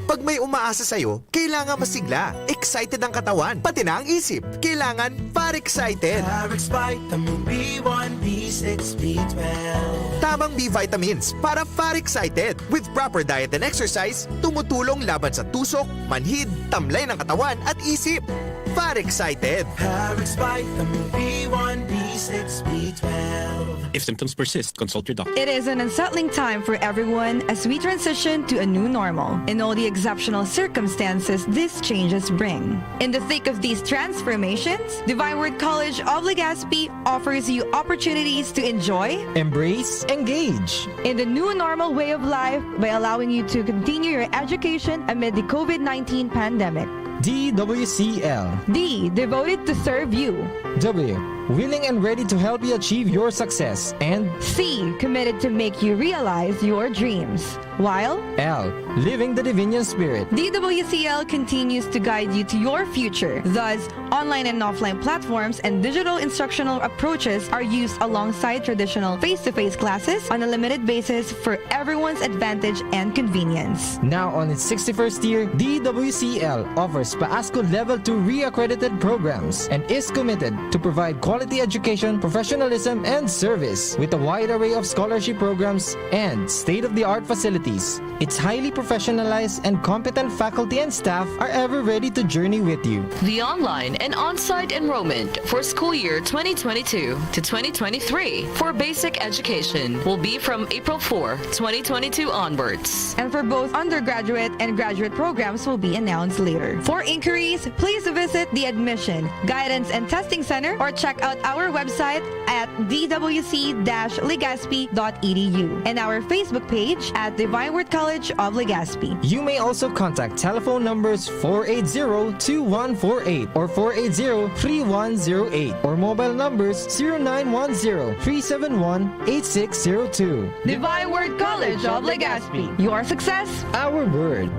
Pag may umaasa sa'yo, kailangan masigla. Excited ang katawan, pati na ang isip. Kailangan Far Excited. Parex Vitamin B one, B six, B twelve. Tamang B vitamins para Far Excited. With proper diet and exercise, tumutulong laban sa tusok, manhid, tamlay ng katawan at isip. Far Excited. Parex Vitamin B one, B six, B twelve. If symptoms persist, consult your doctor. It is an unsettling time for everyone as we transition to a new normal and all the exceptional circumstances these changes bring. In the thick of these transformations, Divine Word College of Legazpi offers you opportunities to enjoy, embrace, engage in the new normal way of life by allowing you to continue your education amid the COVID nineteen pandemic. D W C L. D, devoted to serve you. W, willing and ready to help you achieve your success. And C, committed to make you realize your dreams. While L, living the Divinian Spirit. D W C L continues to guide you to your future. Thus, online and offline platforms and digital instructional approaches are used alongside traditional face-to-face classes on a limited basis for everyone's advantage and convenience. Now on its sixty-first year, D W C L offers PAASCU Level two re-accredited programs and is committed to provide quality education, professionalism, and service with a wide array of scholarship programs and state-of-the-art facilities. Its highly professionalized and competent faculty and staff are ever ready to journey with you. The online and on-site enrollment for school year twenty twenty-two to twenty twenty-three for basic education will be from April fourth, twenty twenty-two onwards. And for both undergraduate and graduate programs will be announced later. For inquiries, please visit the Admission, Guidance and Testing Center or check out our website at d w c dash legazpi dot e d u and our Facebook page at Divine Word College of Legazpi. You may also contact telephone numbers four eight zero two one four eight or four eight zero three one zero eight or mobile numbers zero nine one zero three seven one eight six zero two. Divine Word College of Legazpi. Your success, Our word.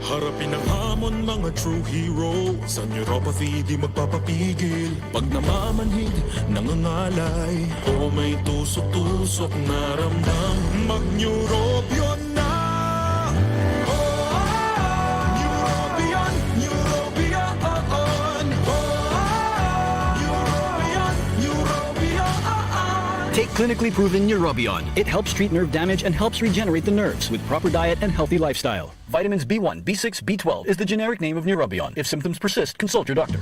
Harapin ang hamon, mga true hero. Sa neuropathy di magpapapigil. Pag namamanhid, nangangalay, o may tusok-tusok na ramdam, mag-Neurobion na! Oh, Neurobion, Neurobion, oh, oh. Neurobion, Neurobion, oh, oh. Take clinically proven Neurobion. It helps treat nerve damage and helps regenerate the nerves with proper diet and healthy lifestyle. Vitamins B one, B six, B twelve is the generic name of Neurobion. If symptoms persist, consult your doctor.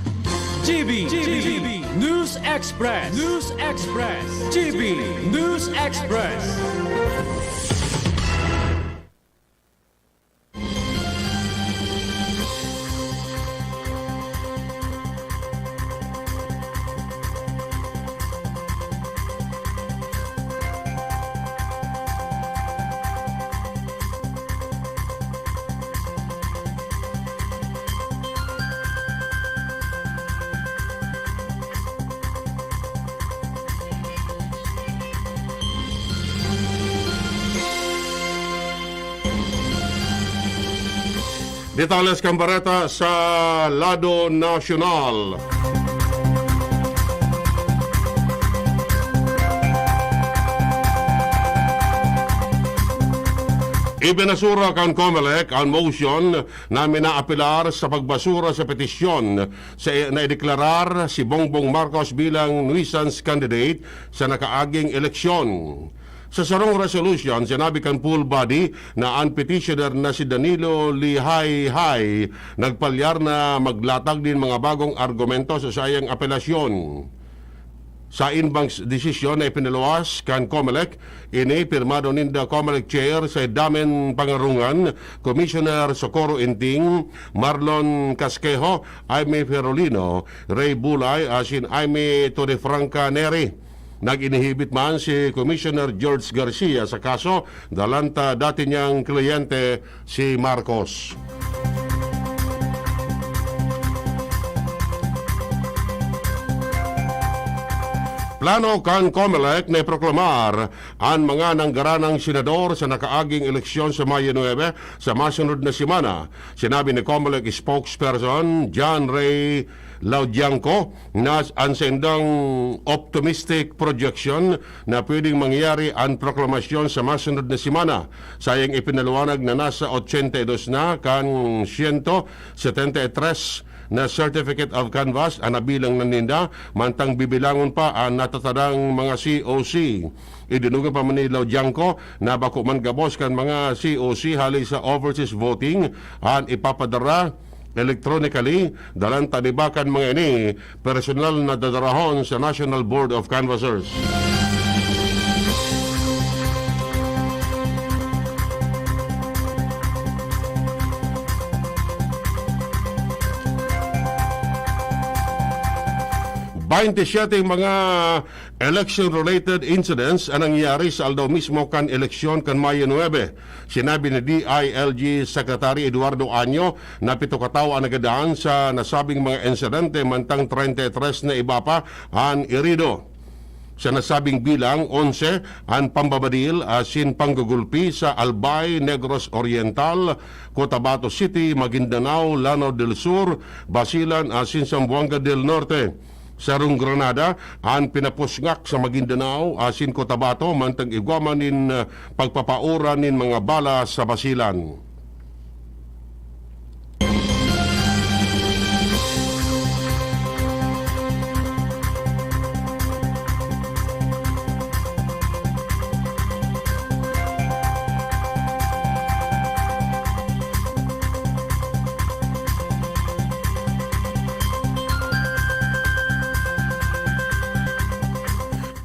G B, G B, News Express, News Express, G B News Express. Detalles kan bareta sa lado nasyonal. Ibinasura kan Comelec an motion na minaapelar sa pagbasura sa petisyon sa naideklarar si Bongbong Marcos bilang nuisance candidate sa nakaaging eleksyon. Sa sarong resolution, sinabi kan full body na an petitioner na si Danilo Lihayhay nagpalyar na maglatag nin mga bagong argumento sa saiyang apelasyon. Sa inbang desisyon na ipinaluwas kan Comelec, ini pirmado ninda Comelec Chair sa Damen Pangarungan, Commissioner Socorro Inting, Marlon Casquejo, Aimee Ferolino, Ray Bulay asin Aimee Torrefranca Neri. Nag-inhibit man si Commissioner George Garcia sa kaso, dalan ta dati niyang kliyente si Marcos. Plano kan Comelec na iproklamar an mga nanggaranang senador sa nakaaging eleksyon sa Mayo nuebe sa masunod na semana. Sinabi ni Comelec spokesperson John Ray Laudiangco na an saindang optimistic projection na pwedeng mangyari an proklamasyon sa masunod na semana. Sayang ipinaliwanag na nasa ochenta y dos na kan siyento setenta y tres na Certificate of Canvass an nabilang na ninda, mantang bibilangon pa an natatadang mga C O C. Idinugang pa man ni Laudiangco na bako man gabos kan mga C O C hali sa overseas voting an ipapadara electronically, dalan ta niba kan mga ini personal na dadarahon sa National Board of Canvassers. Baynte siyete mga election-related incidents an nangyari sa aldaw mismo kan eleksyon kan Mayo nuebe. Sinabi ni D I L G Secretary Eduardo Año na pito ka tawo an nagadan sa nasabing mga insidente, mantang treinta y tres na iba pa an erido. Sa nasabing bilang, onse an pambabadil asin panggugulpi sa Albay, Negros Oriental, Cotabato City, Maguindanao, Lanao del Sur, Basilan asin Zamboanga del Norte. Sarong granada an pinapusngak sa Maguindanao asin Cotabato, mantang igwa man nin, ah, pagpapaura nin mga bala sa Basilan.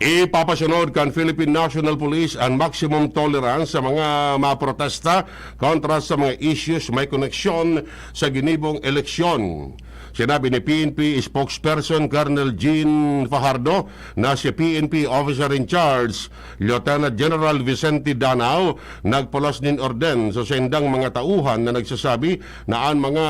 Ipapasunod kan Philippine National Police an maximum tolerance sa mga maprotesta kontra sa mga issues may koneksyon sa ginibong eleksyon. Sinabi ni P N P spokesperson Colonel Jean Fajardo na si P N P Officer in Charge, Lieutenant General Vicente Danao, nagpulos nin orden sa saindang mga tauhan na nagsasabi na an mga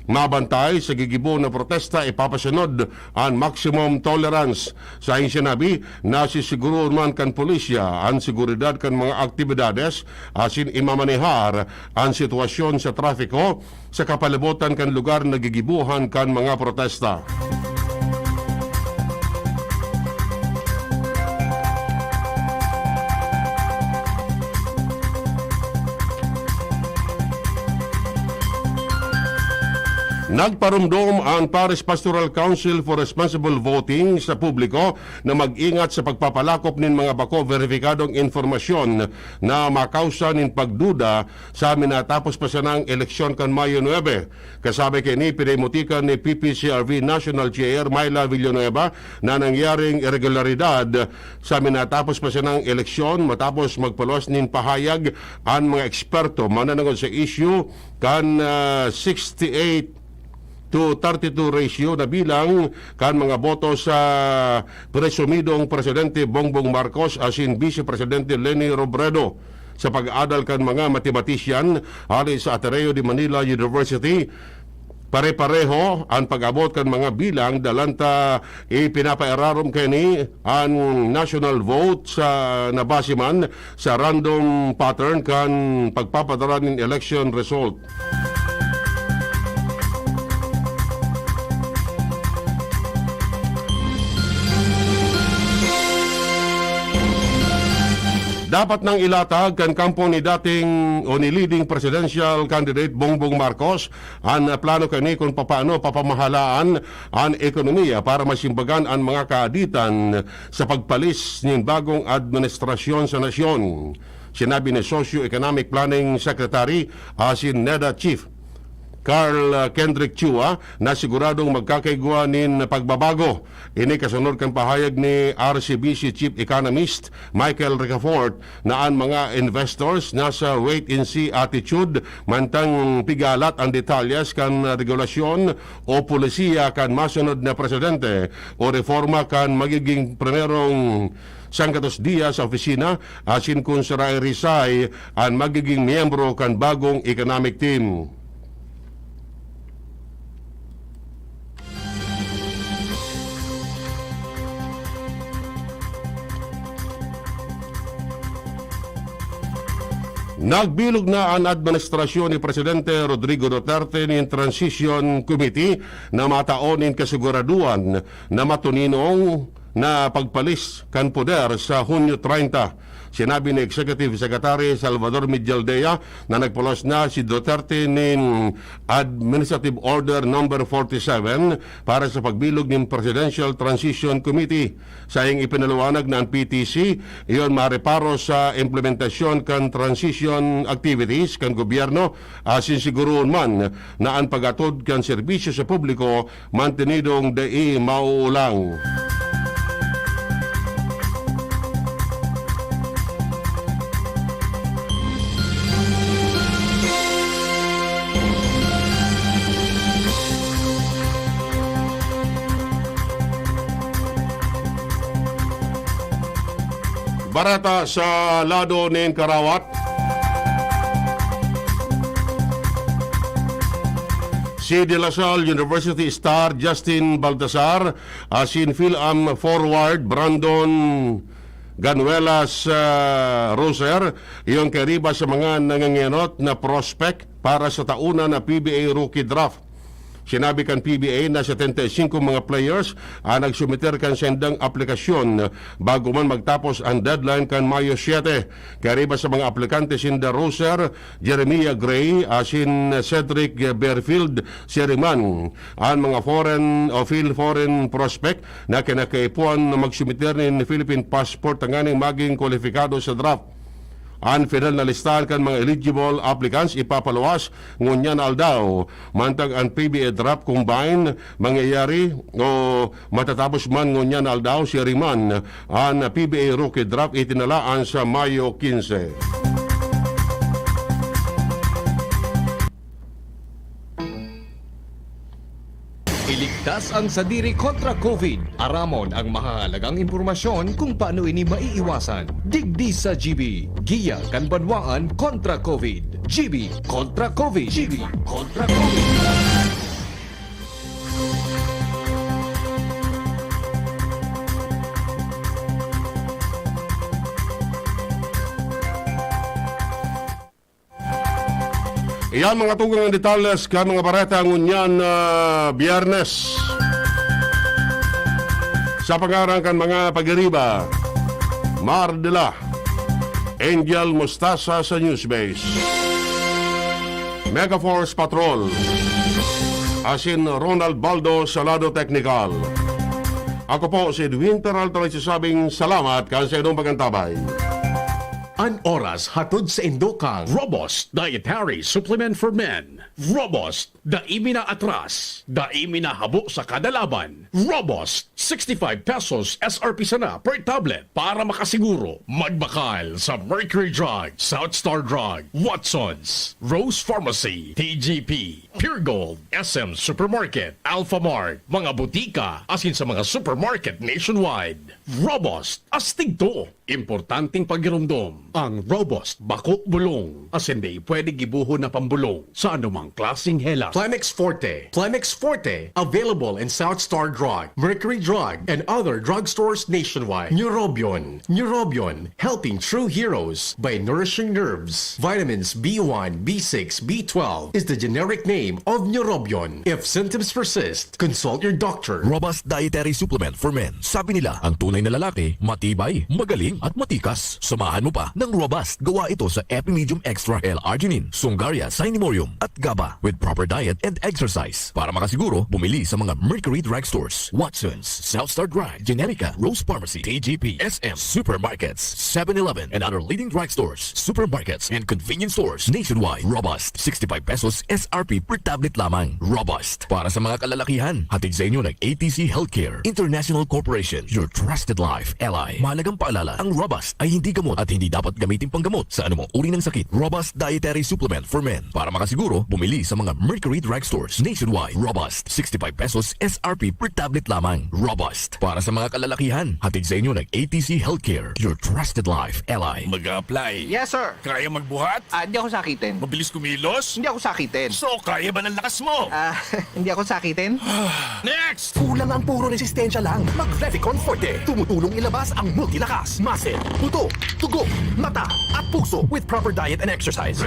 mabantay sa gigibo na protesta ipapasunod an maximum tolerance. Sa sinabi, nasisiguroon man kan pulisya an seguridad kan mga aktibidades asin imamanehar an sitwasyon sa trapiko sa kapalibutan kan lugar na gigibohan kan mga protesta. Nagparomdom an Parish Pastoral Council for Responsible Voting sa publiko na mag-ingat sa pagpapalakop nin mga bako beripikadong impormasyon na makausa nin pagduda sa minatapos pa sanang eleksyon kan Mayo nuebe. Kasabi kaini, pinahimutikan ni P P C R V National Chair Myla Villanueva na nangyaring iregularidad sa minatapos pa sanang eleksyon matapos magpulos nin pahayag an mga eksperto mananangod sa isyu kan, ah, sixty-eight to thirty-two ratio na bilang kan mga boto sa presumidong Presidente Bongbong Marcos asin Vice Presidente Leni Robredo. Sa pag-aadal kan mga matematician hali sa Ateneo de Manila University, pare-pareho an pag-abot kan mga bilang, dalan ta ipinapairarom kaini an national vote sa nabase man sa random pattern kan pagpapadara nin election result. Dapat nang ilatag kan kampo ni dating o ni leading presidential candidate Bongbong Marcos an plano kaini kun papaano papamahalaan an ekonomiya para masimbagan an mga kaaditan sa pagpalis nin bagong administrasyon sa nasyon. Sinabi ni Socio-Economic Planning Secretary asin neda Chief Carl, ah, Kendrick Chua na siguradong magkakaigwa nin pagbabago. Ini kasunod kan pahayag ni R C B C Chief Economist Michael Ricafort na an mga investors nasa wait-and-see attitude, mantang pigalat an detalyes kan regulasyon o polisiya kan masunod na presidente o reforma kan magiging primerong sanggatos diya sa opisina, asin kun sarahay-risay an magiging miyembro kan bagong economic team. Nagbilog na an administrasyon ni Presidente Rodrigo Duterte nin Transition Committee na matao nin kasiguraduhan na matuninong na pagpalis kan poder sa Hunyo treinta. Sinabi ni Executive Secretary Salvador Medialdea na nagpulos na si Duterte nin Administrative Order Number forty-seven para sa pagbilog nin Presidential Transition Committee. Saiyang ipinaliwanag na an P T C iyon mareparo sa implementasyon kan transition activities kan gobyerno, asin sigurohon man na an pag-atod kan serbisyo sa publiko mantenidong dai mauulang. Bareta sa lado nin karawat. Si De La Salle University star Justin Baltasar asin Fil-Am forward Brandon Ganuelas, ah, Roser, iyon kairiba sa mga nangangenot na prospect para sa tauna na P B A rookie draft. Sinabi kan P B A na setenta y singko mga players ang nagsumiter kan saindang aplikasyon bago man magtapos ang deadline kan Mayo siete. Kairiba sa mga aplikante sinda Roser, Jeremiah Gray, asin Cedric Berfield siring man. An mga foreign o Phil foreign prospect na kinakaipuhan na magsumiter nin Philippine passport tanganing maging kwalipikado sa draft. An final na listahan kan mga eligible applicants ipapaluwas ngunyan na aldaw, mantang an P B A draft combine mangyayari o matatapos man ngunyan na aldaw, siring man an P B A rookie draft itinalaan sa Mayo quince. Iligtas ang sadiri kontra COVID. Aramon ang mahahalagang impormasyon kung paano ini maiiwasan. Digdi sa G B, giya kan banwaan kontra COVID. G B kontra COVID. G B kontra COVID. Iyan mga tugang ang detalles kan mga bareta ngunyan na Biyernes. Sa pangaran kan mga pagiriba, Mar de la Angel Mostasa sa Newsbase, Megaforce Patrol, asin Ronald Baldo sa lado teknikal. Ako po si Edwin Peralta nagsasabing salamat kan sa inyong pagantabay. An oras hatod sa indo kan Robust Dietary Supplement for Men. Robust, dai mi na atras, dai mi na habo sa kada laban. Robust, sixty-five pesos S R P sana per tablet. Para makasiguro, magbakal sa Mercury Drug, South Star Drug, Watsons, Rose Pharmacy, T G P, Pure Gold, S M Supermarket, Alphamart, mga butika, asin sa mga supermarket nationwide. Robust, astig to! Importanteng pagiromdom, ang Robust bako bulong, asin dai pwede gibohon na pambolong sa anumang klaseng helat. Plemex Forte. Plemex Forte, available in South Star Drug, Mercury Drug, and other drugstores nationwide. Neurobion. Neurobion, helping true heroes by nourishing nerves. Vitamins B one, B six, B twelve is the generic name of Neurobion. If symptoms persist, consult your doctor. Robust Dietary Supplement for Men. Sabi nila, ang tunay na lalaki, matibay, magaling, at matikas. Samahan mo pa ng Robust. Gawa ito sa Epimedium Extra L-Arginine, Sungaria, Cinemorium, at GABA with proper diet and exercise. Para makasiguro, bumili sa mga Mercury Drugstores, Watsons, South Star Drug, Generica, Rose Pharmacy, T G P, S M, supermarkets, Seven Eleven, and other leading drugstores, supermarkets, and convenience stores nationwide. Robust, sixty-five pesos S R P per tablet lamang. Robust, para sa mga kalalakihan. Hatid sa inyo ng A T C Healthcare International Corporation, your trusted life ally. Mahalagang paalala, ang Robust ay hindi gamot at hindi dapat gamitin panggamot sa anumang uri ng sakit. Robust Dietary Supplement for Men. Para makasiguro, bumili sa mga Mercury Drugstores nationwide. Robust, sixty-five pesos S R P per tablet lamang. Robust, para sa mga kalalakihan. Hatid sa inyo ng A T C Healthcare, your trusted life ally. Mag-a-apply. Yes, sir. Kaya magbuhat? Ah, hindi ako sakitin. Mabilis kumilos? Hindi ako sakitin. So, kaya ba ng lakas mo? Ah, hindi ako sakitin. Next! Kulang ang puro resistensya lang. Mag-Revicon Forte. Tumutulong ilabas ang multilakas, muscle, buto, dugo, mata, at puso with proper diet and exercise.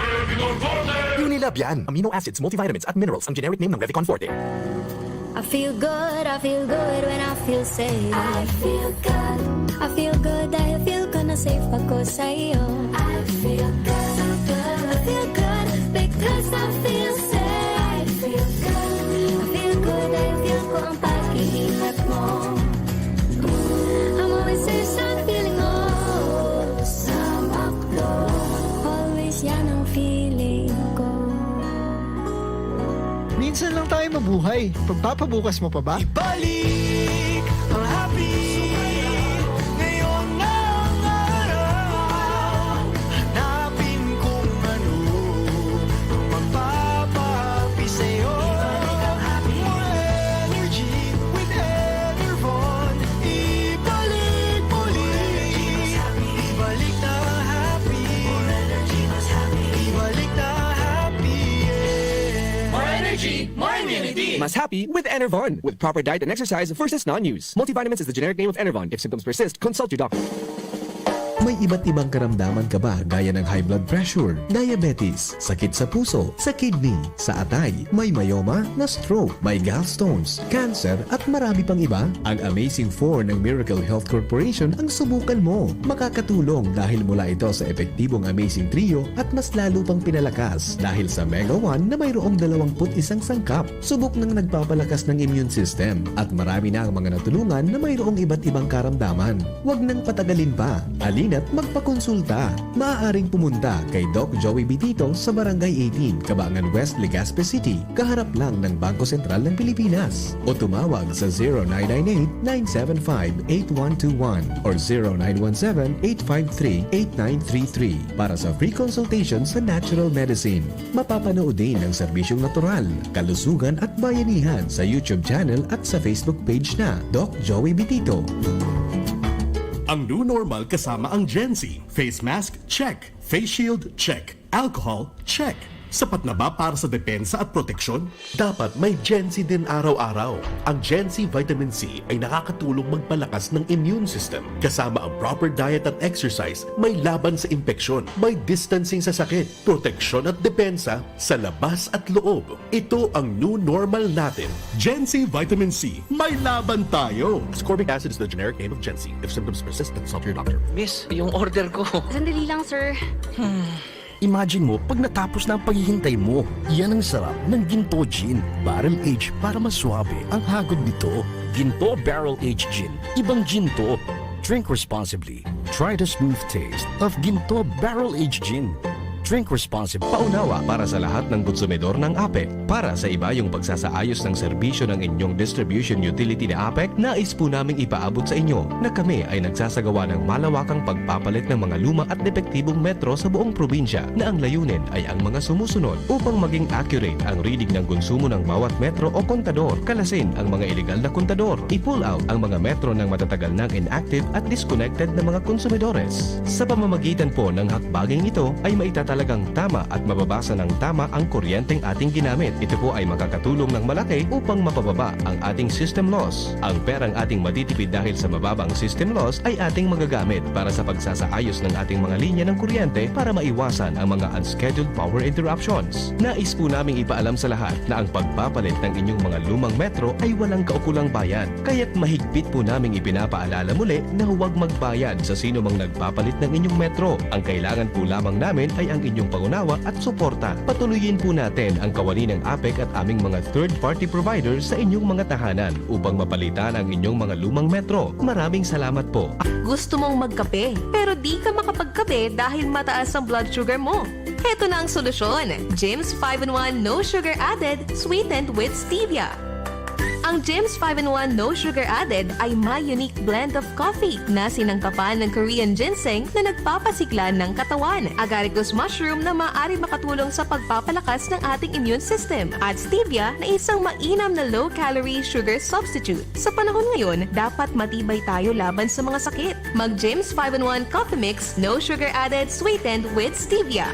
Unilab yan. Amino acids, multivitamins at minerals ang generic name ng Revicon Forte. I feel good, I feel good when I feel safe. I feel good, I feel good dahil feel ko na safe ako sa iyo. I feel good, I feel good because I feel safe. I feel good, I feel good dahil feel ko ang pag-iingat mo. I'm always safe sa feeling mo. Sa McDo, always yan ang feeling ko. Minsan lang tayo mabuhay. Pagpapabukas mo pa ba? Ibalik ang happy. Ngayon na ang araw. Hanapin kung ano ang magpapahappy sa'yo. Ibalik ang happy. More energy with Enervon. Ibalik muli. Ibalik na ang happy. Ibalik na ang happy. Yeah. More energy, more immunity. Mas happy with Enervon. With proper diet and exercise versus non-use. Multivitamins is the generic name of Enervon. If symptoms persist, consult your doctor. May iba't ibang karamdaman ka ba gaya ng high blood pressure, diabetes, sakit sa puso, sa kidney, sa atay, may myoma, na-stroke, may gallstones, cancer at marami pang iba? Ang Amazing four ng Miracle Health Corporation ang subukan mo. Makakatulong dahil mula ito sa epektibong Amazing Trio at mas lalo pang pinalakas dahil sa Mega one na mayroong dalawampu't isang sangkap. Subok nang nagpapalakas ng immune system at marami na ang mga natulungan na mayroong iba't ibang karamdaman. Huwag nang patagalin pa. Halina't magpakonsulta. Maaaring pumunta kay Doc Joey Bitito sa Barangay eighteen, Cabangan West, Legazpi City, kaharap lang ng Bangko Sentral ng Pilipinas. O tumawag sa zero nine nine eight, nine seven five, eight one two one or zero nine one seven, eight five three, eight nine three three para sa free consultation sa natural medicine. Mapapanood din ang serbisyong natural, kalusugan at bayanihan sa YouTube channel at sa Facebook page na Doc Joey Bitito. Ang new normal kasama ang Gen Z. Face mask, check. Face shield, check. Alcohol, check. Sapat na ba para sa depensa at proteksyon? Dapat may Gen Z din araw-araw. Ang Gen Z Vitamin C ay nakakatulong magpalakas ng immune system. Kasama ang proper diet at exercise, may laban sa impeksyon, may distancing sa sakit, proteksyon at depensa sa labas at loob. Ito ang new normal natin. Gen Z Vitamin C, may laban tayo! Ascorbic acid is the generic name of Gen Z. If symptoms persist, consult your doctor. Miss, yung order ko. Sandali lang, sir. Imagine mo, pag natapos na ang paghihintay mo, yan ang sarap ng Ginto Gin. Barrel age para mas suabe ang hagod nito. Ginto Barrel Age Gin. Ibang Ginto. Drink responsibly. Try the smooth taste of Ginto Barrel Age Gin. Drink responsibly. Paunawa para sa lahat ng konsumidor ng APEC. Para sa iba yung pagsasaayos ng serbisyo ng inyong distribution utility na APEC, nais po naming ipaabot sa inyo na kami ay nagsasagawa ng malawakang pagpapalit ng mga luma at depektibong metro sa buong probinsya, na ang layunin ay ang mga sumusunod. Upang maging accurate ang reading ng konsumo ng bawat metro o kontador, kalasin ang mga iligal na kontador, i-pull out ang mga metro ng matatagal nang inactive at disconnected na mga konsumidores. Sa pamamagitan po ng hakbanging ito ay maitatalagang tama at mababasa ng tama ang kuryenteng ating ginamit. Ito po ay makakatulong ng malaki upang mapababa ang ating system loss. Ang perang ating matitipid dahil sa mababang system loss ay ating magagamit para sa pagsasaayos ng ating mga linya ng kuryente para maiwasan ang mga unscheduled power interruptions. Nais po naming ipaalam sa lahat na ang pagpapalit ng inyong mga lumang metro ay walang kaukulang bayad. Kaya't mahigpit po naming ipinapaalala muli na huwag magbayad sa sino mang nagpapalit ng inyong metro. Ang kailangan po lamang namin ay ang inyong pangunawa at suporta. Patuloyin po natin ang kawani ng APEC at aming mga third-party providers sa inyong mga tahanan upang mapalitan ang inyong mga lumang metro. Maraming salamat po. Gusto mong magkape, pero di ka makapagkape dahil mataas ang blood sugar mo? Heto na ang solusyon, Jim's five in one No Sugar Added, sweetened with stevia. Ang Jim's five in one No Sugar Added ay may unique blend of coffee na sinangkapan ng Korean ginseng na nagpapasigla ng katawan, agaricus mushroom na maaari makatulong sa pagpapalakas ng ating immune system, at stevia na isang mainam na low-calorie sugar substitute. Sa panahon ngayon, dapat matibay tayo laban sa mga sakit. Mag Jim's five in one Coffee Mix, no sugar added, sweetened with stevia.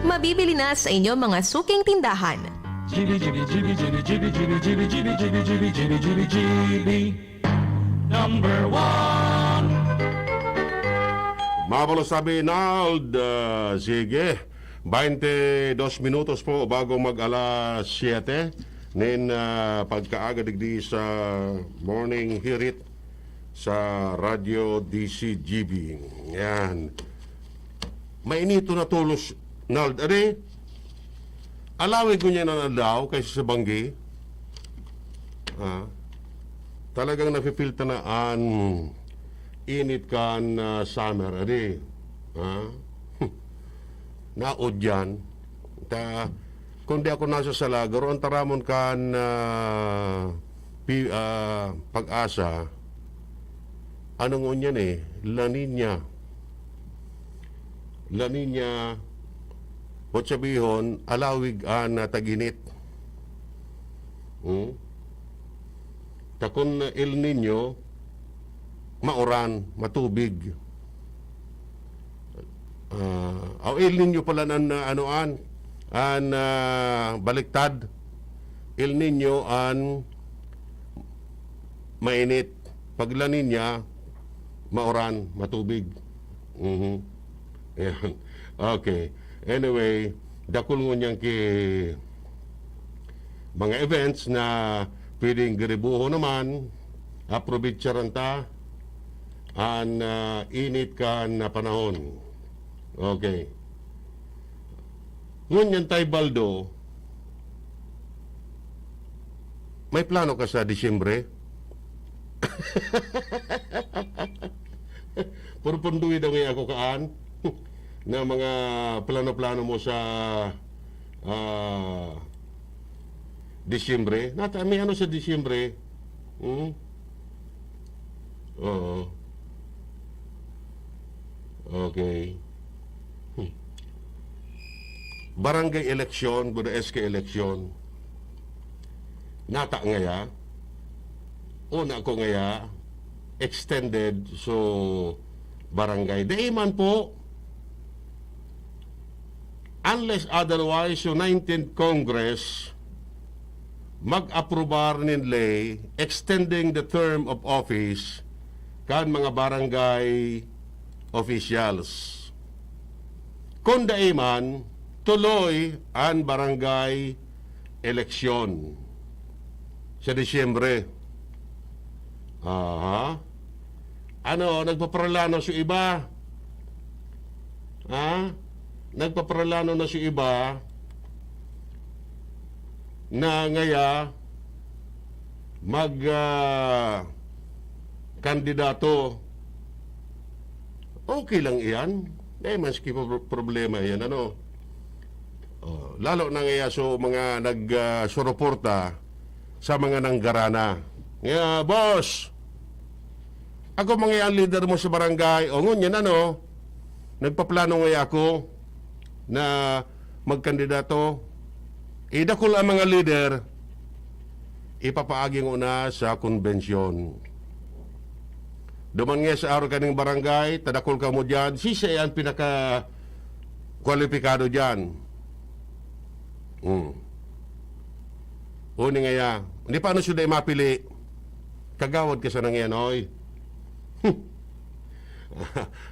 Mabibili na sa inyong mga suking tindahan. G B, G B, G B, G B, G B, G B, G B, G B, G B, G B, G B, G B, G B, G B. Number one. Abalo sabi, Nald, ah, sige. Bainte dos minutos po bago mag alas siyete nin, ah, pagkaaga digdi sa Morning Hirit sa Radyo D C G B. Yan. Mainito na tolos, Nald. Ade, alawig ko niya na daw kaysa sa banggi. Ah, talagang nafe-feel ta na an init kan, ah, summer, adi. Ah? Naod yan. Ta, kung di ako nasa sala, garo ang taramon kan, ah, pi-, ah, pag-asa. Ano ngunyan eh? La Niña. La Niña, o sabihon, alawig an, ah, tag-init. Hmm? Ta kun El Niño, mauran, matubig. Ah, aw, El Niño pala nan, ah, ano, an, an, ah, baliktad. El Niño an mainit. Pag La Niña, mauran, matubig. Mhm. Ayan. Okay. Anyway, dakul ngunyan ki mga events na pwedeng garibuhon naman, aprobetsaran ta an, ah, init kan panahon. Okay. Ngunyan, Tay Baldo, may plano ka sa Disyembre? Purpunduwi daw ngayon ako kaan na mga plano-plano mo sa, ah, Disyembre. Nata, may ano sa Disyembre? Hmm? Oo. Okay. Hmm. Barangay election, buda S K election. Nata ngaya? Una ko ngaya, extended, so, barangay. Dai man po. Unless otherwise, so nineteenth Congress, mag-aprobar nin ley extending the term of office kan mga barangay officials. Kung dai man, tuloy an barangay eleksyon sa Disyembre. Aha. Ano, nagpaparalano sa iba? Ha? Nagpaparalano na sa iba na ngaya mag, ah, kandidato. Okay lang iyan. Dai man sige pro-, problema iyan, ano? Oh, lalo na ngaya so mga nag, ah, suruporta sa mga nanggarana. Nga, "Boss, ako mga yan leader mo sa barangay." O, ngunyan, ano? Nagpaplano ngaya ako na magkandidato. Idakul ang mga leader, ipapaagi ngona sa konbensyon. Duman nga sa araw kaning barangay, tadakul kamo diyan, siya an pinaka-kwalipikado diyan. Hmm. Uni ngaya, hindi pa ano siya mapili. Kagawad ka sana ngayon, oy.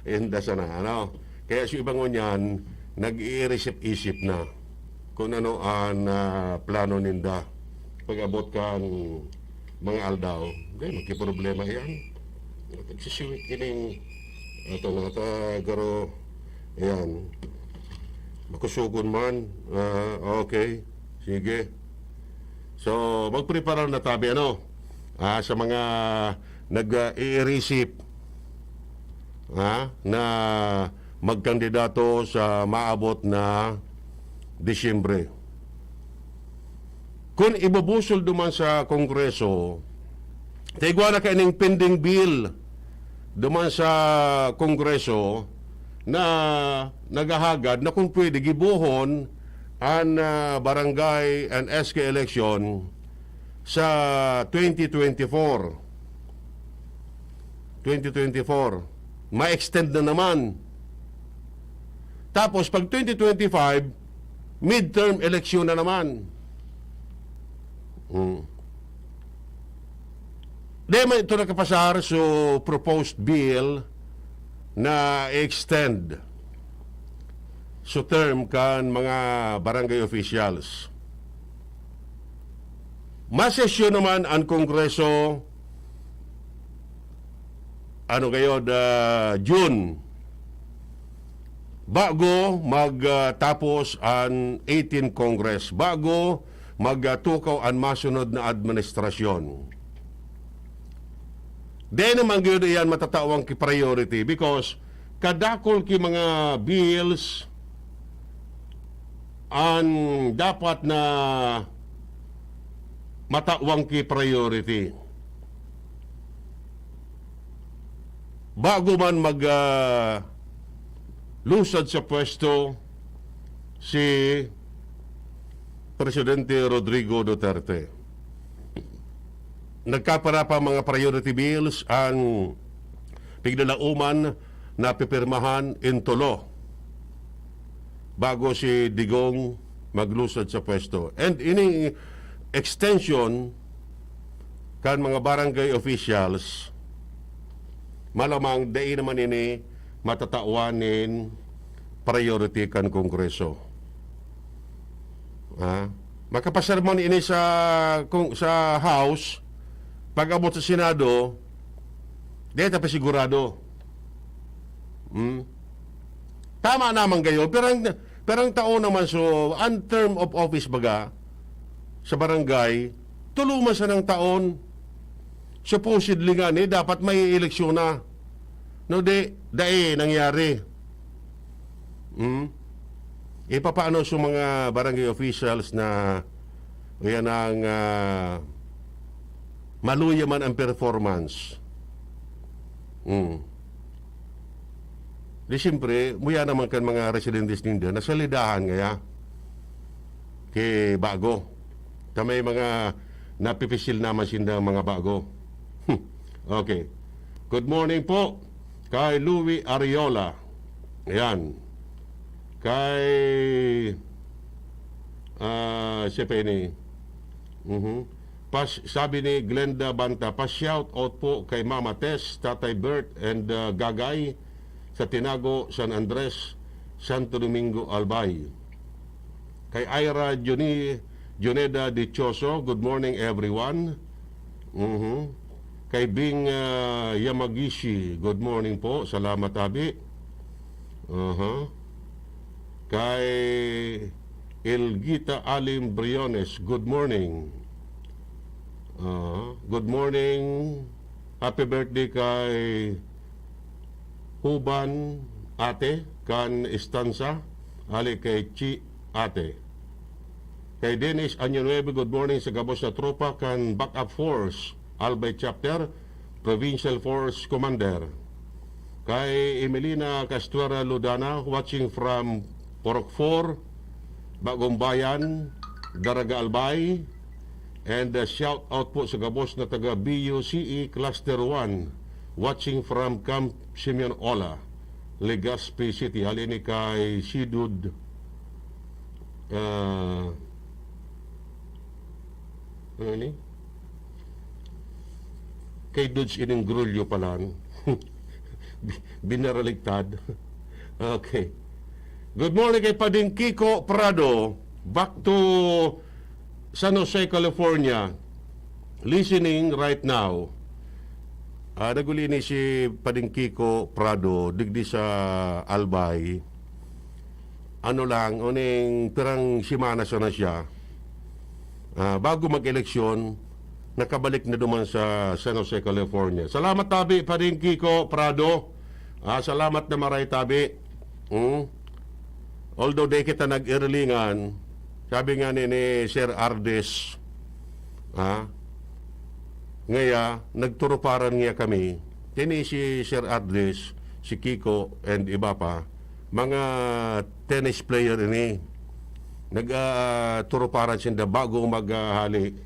Inda sana, ano? Kaya si ibang ngunyan, nag-iirisip-isip na kung ano ang, ah, plano ninda. Pag-abot kan mga aldaw, dai magkiproblema yan. Nagsisiwit kining, ito na, ta, garo, ayan. Makusugon man. Ah, okay. Sige. So, magprepara na tabi, ano? Ah, sa mga nag-iirisip, ah, na magkandidato sa maabot na Disyembre. Kun ibubusol duman sa Kongreso, ta igwa na kaining pending bill duman sa Kongreso na naghahagad na kung pwede gibohon an, ah, barangay and S K election sa twenty twenty-four. Twenty twenty-four. Ma-extend na naman. Tapos, pag twenty twenty-five, midterm election na naman. Hmm. Di man ito nakapasar, so proposed bill, na extend sa term kan mga barangay officials. Masesyon naman ang Kongreso, ano gayod, ah, June, bago magtapos an eighteen Congress, bago magtukaw an masunod na administrasyon. Di naman gyud iyan matatawan ki priority because kadakol ki mga bills an dapat na matawan ki priority. Bago man mag, ah, lusad sa pwesto si Presidente Rodrigo Duterte. Nagkapara pa mga priority bills an piglalauman na pipirmahan into law bago si Digong maglusad sa pwesto. And ini extension kan mga barangay officials, malamang dai naman ini matatawan nin priority kan Kongreso. Ha? Makapasar man ini sa, kung, sa House, pag-abot sa Senado, di ta pa sigurado. Hmm? Tama naman kayo, pero ang, pero ang taon naman, so, ang term of office baga, sa barangay, tulo man sanang taon. Supposedly nga ni, dapat may eleksyon na. No, di, dai nangyari. Hmm? Ipapaano sa mga barangay officials na yan ang, ah, maluya man ang performance? Hmm. Di siyempre, muya naman kan mga residentes ninda na salidahan ngaya ki bago. Ta may mga napipisil naman sinda mga bago. Okay. Good morning po kay Louie Ariola. Ayan. Kay, ah, siya pa ini. Mhm. Pas-, sabi ni Glenda Banta, "Pa-shout out po kay Mama Tess, Tatay Bert, and, ah, Gagay sa Tinago, San Andres, Santo Domingo, Albay." Kay Ira Juni-, Juneda Dichoso, "Good morning, everyone." Mhm. Kay Bing, ah, Yamagishi, "Good morning po." Salamat, abi. Aha. Kay Elgita Alim Briones, "Good morning." Ah, good morning. Happy birthday kay Huban Ate kan Estansa, ali kay Chi Ate. Kay Dennis Año Nueve, "Good morning sa gabos na tropa kan Backup Force, Albay Chapter, Provincial Force Commander." Kay Emelina Castuera Ludana, watching from Porok four, Bagong Bayan, Daraga Albay. And, uh, shout out po sa gabos na taga B U C E Cluster one, watching from Camp Simeon Ola, Legazpi City. Hali ni kay Sidud, ah, ano ni? Kay Dudes Iningrulyo pa lang. Bi-, binaraligtad. Okay. Good morning kay Pading Kiko Prado. Back to San Jose, California. Listening right now. Ah, naguli ni si Pading Kiko Prado, digdi sa Albay. Ano lang, uning pirang semana sana siya. Ah, bago mag-eleksyon, nakabalik na duman sa San Jose, California. Salamat tabi, Pading Kiko Prado. Ah, salamat na maray tabi. Hmm? Although di kita nag-irilingan, sabi nga ni, ni Sir Ardes, ha? Ngaya, nagturuparan niya kami. Kini si Sir Ardes, si Kiko, and iba pa, mga tennis player ini. Nag, ah, turuparan sinda bago maghali.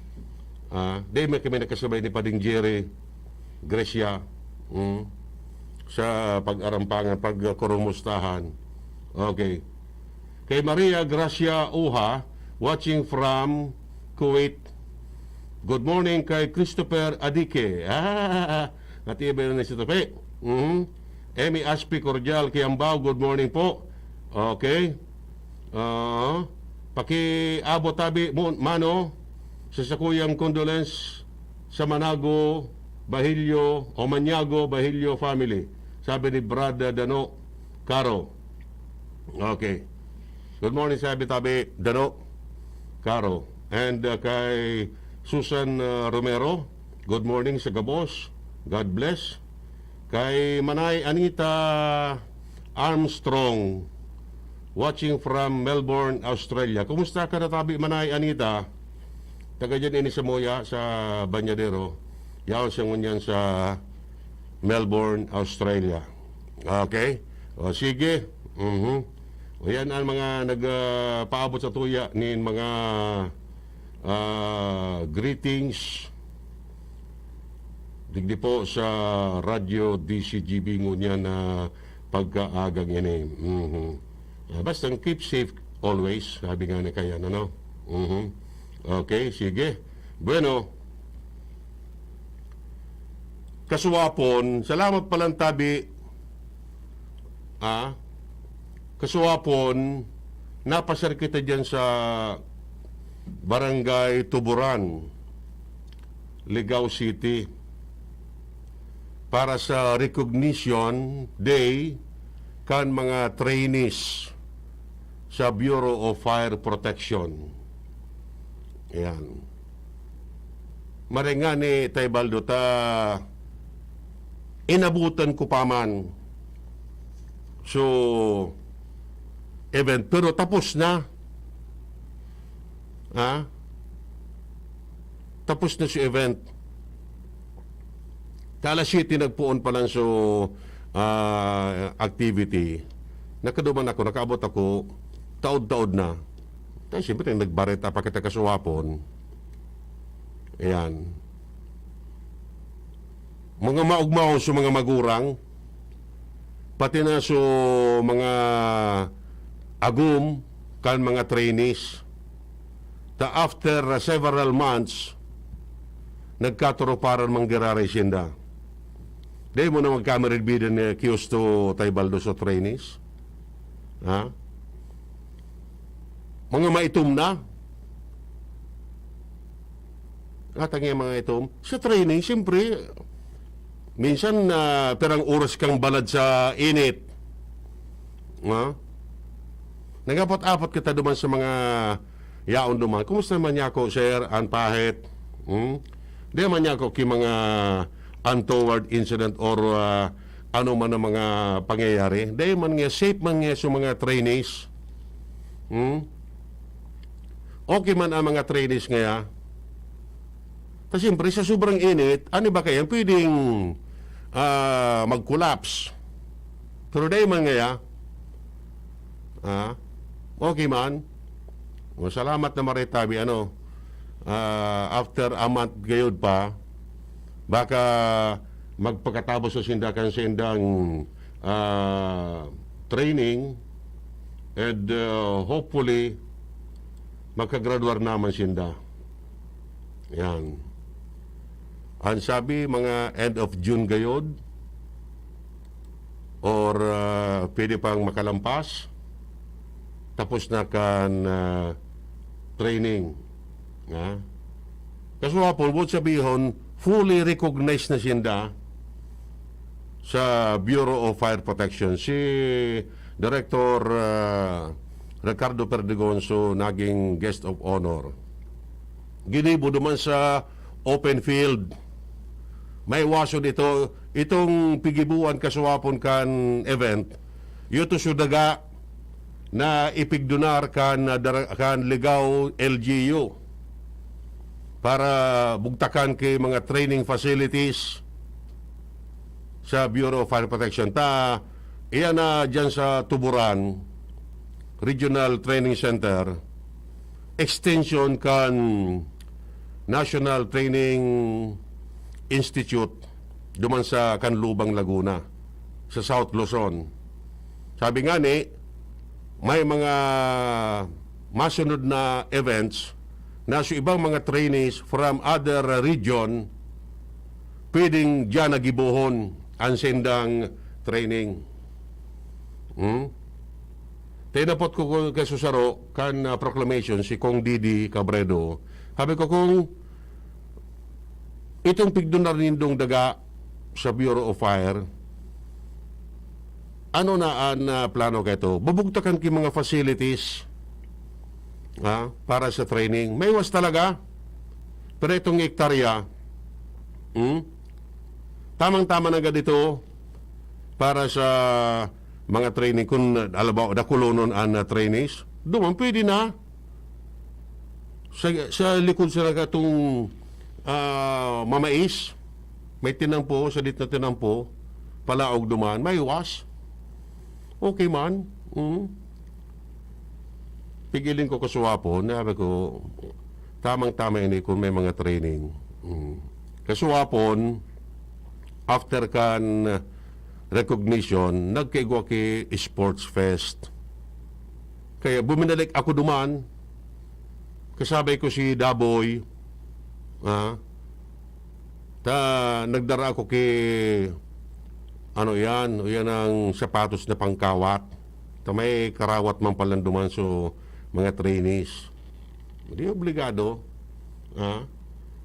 Ah, di man kami nakasabay ni Pading Jerry Gracia, mm, sa pag-arampangan, pagkurumustahan. Okay. Kay Maria Gracia Uha, watching from Kuwait. Good morning kay Christopher Adike. Ah, natibay na si Tope. Mhm. Emmy Aspi Cordial Kiambao, good morning po. Okay. Ah, pakiabot tabi mo, mano, sa sakuyang condolence sa Manago, Bahilyo, o Maniago, Bahilyo family. Sabi ni Brad, ah, Dano Caro. Okay. Good morning, sabi tabi, Dano Caro. And, ah, kay Susan, ah, Romero, good morning sa gabos. God bless. Kay Manay Anita Armstrong, watching from Melbourne, Australia. Kumusta ka na tabi, Manay Anita? Taga dyan ini sa Moya, sa Banyadero. Yaon siya ngunyan sa Melbourne, Australia. Okay? O, sige. Mhm. O, yan ang mga nag, ah, paabot sa tuya nin mga, ah, greetings. Digdi po sa Radyo D C G B ngunyan na pagkaagang ini. Mhm. Ah, basta keep safe always, sabi nga ni Kayan, ano? Mhm. Okay, sige. Bueno, kasuwapon, salamat palang tabi. Ah, kasuwapon, napasar kita dyan sa Barangay Tuburan, Ligao City, para sa recognition day kan mga trainees sa Bureau of Fire Protection. Ayan. Maray nga ni Tay Baldo, ta inabutan ko pa man. So, event, pero tapos na. Ha? Tapos na si event. Ta alas siyete nagpoon pa lang so, ah, activity. Nakaduman ako, nakaabot ako, taod-taod na. Tayo, siyempre, nagbareta pa kita kasuwapon. Ayan. Mga maugmaon sa mga magurang, pati na sa mga agom kan mga trainees. Ta after several months, nagkaturuparan manggiraray sinda. Dai mo na magkamiridbidan ni Kiusto Tay Baldo sa trainees. Ha? Mga maitom na. Ata nga mga itom. Sa training, siyempre, minsan, ah, pirang oras kang balad sa init. Ha? Nag-apot-apot kita duman sa mga yaon duman. "Kumusta man niya ako, sir? An pahit?" Hmm? Di man niya ako ki mga untoward incident or, ah, ano man ang mga pangyayari. Di man nga, safe man nga sa mga trainees. Hmm? Okay man ang mga trainees ngaya. Ta siyempre, sa sobrang init, ano ba kaya? Pwedeng, ah, mag-collapse. Pero dai man ngaya. Ah, okay man. O, salamat na maretabi, ano. Ah, after a month gayod pa, baka magpakatapos na sinda kan sindang, ah, training, and, ah, hopefully, magkagraduar naman sinda. Yan. Ang sabi, mga end of June gayod, or, ah, pwede pang makalampas, tapos na kan, ah, training. Ha? Kasuwapon, buot sabihon, fully recognized na sinda sa Bureau of Fire Protection. Si Director, ah, Ricardo Perdigonso naging guest of honor. Ginibo duman sa open field. Maiwason ito, itong pigibuan kasuwapon kan event. Iyo to so daga na ipigdonar kan, ah, dara-, kan Ligao L G U para bugtakan ki mga training facilities sa Bureau of Fire Protection. Ta, iyan na dyan sa Tuburan Regional Training Center, extension kan National Training Institute duman sa Canlubang, Laguna, sa South Luzon. Sabi nga ni, may mga masunod na events na sa ibang mga trainees from other region, pwedeng diyan nagibohon ang sendang training. Hmm? Tinapot ko ko kay susaro kan, ah, proclamation si Kong Didi Cabredo. Sabi ko, "Kong, itong pigdunar nindong daga sa Bureau of Fire, ano na an, ah, plano kaito? Bubugtakan ki mga facilities, ha, para sa training." May was talaga. Pero itong hektarya, hmm? Tamang-tama na gad ito para sa mga training. Kung, halimbawa, dakulonon an, ah, trainees, duman pwede na. Sa, sa likod sa katong, ah, mamais, may tinampo, sa dit na tinampo, palaog duman, may was. Okay man. Mm. Pigiling ko kasuwapon, sabi ko, tamang-tama ini kung may mga training. Mm. Kasuwapon, after kan recognition, nagkaigwa ki sports fest. Kaya buminalik ako duman, kasabay ko si Daboy, ah, ta, nagdara ako ki, ano yan, yan ang sapatos na pangkawat. Ta may karawat man palan duman, so, mga trainees. Di obligado, ah,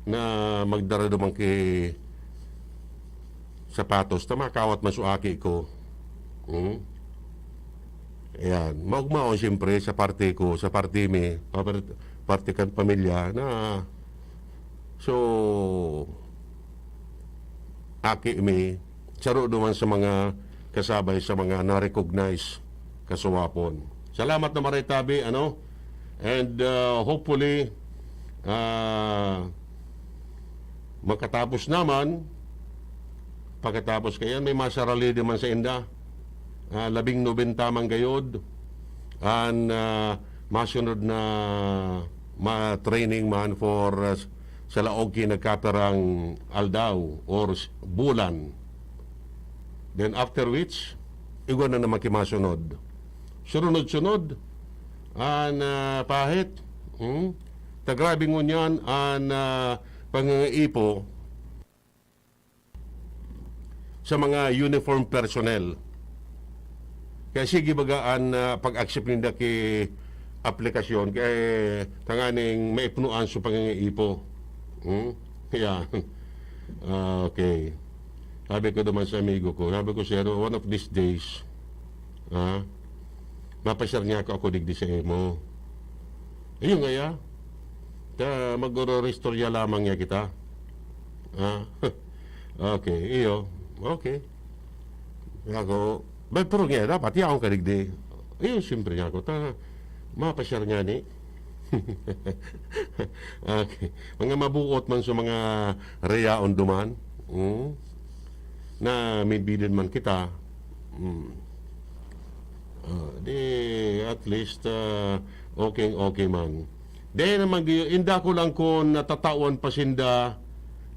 na magdara duman ki sapatos, ta makawat man so aki ko. Hmm? Ayan. Maugmaon, siyempre, sa parte ko, sa parte mi, pa-, parte kan pamilya, na, so, aki mi, saro duman sa mga kasabay sa mga na-recognize kasuwapon. Salamat na maray tabi, ano? And, uh, hopefully, ah, makatapos naman, pagkatapos kayan, may masarali naman sa inda. Ah, labing nobenta man gayod an, ah, masunod na ma-training man for, ah, sa laog ki nagkapirang aldaw or s-, bulan. Then after which, igwa na naman ki masunod. Sunod-sunod, an, ah, pahit, hmm? Ta grabe ngunyan an, ah, pangangaipo sa mga uniform personnel. Kaya sige baga an, ah, pag-accept ninda ki aplikasyon, kaya tanganing maipnuan sa pangangaipo. Hmm? Kaya, ah, okay. Sabi ko naman sa amigo ko, sabi ko, "Sir, one of these days, ah, mapashare niya ako, ako digdi sa imo." Ayun nga, ya. Ta, mag-oro-istorya lamang niya kita. Ah, okay, iyo. Okay. Ako, ba, pero nga, dapat yaon ka digdi. Iyo, siyempre nga ako. Ta, mapashare nga ni. Okay. Mga mabuot man sa mga reyaon duman. Mm. Na may bilin man kita. Mm. Ah, di, at least, ah, okay, okay man. Di naman giyo, inda ko lang kun natatawan pa sinda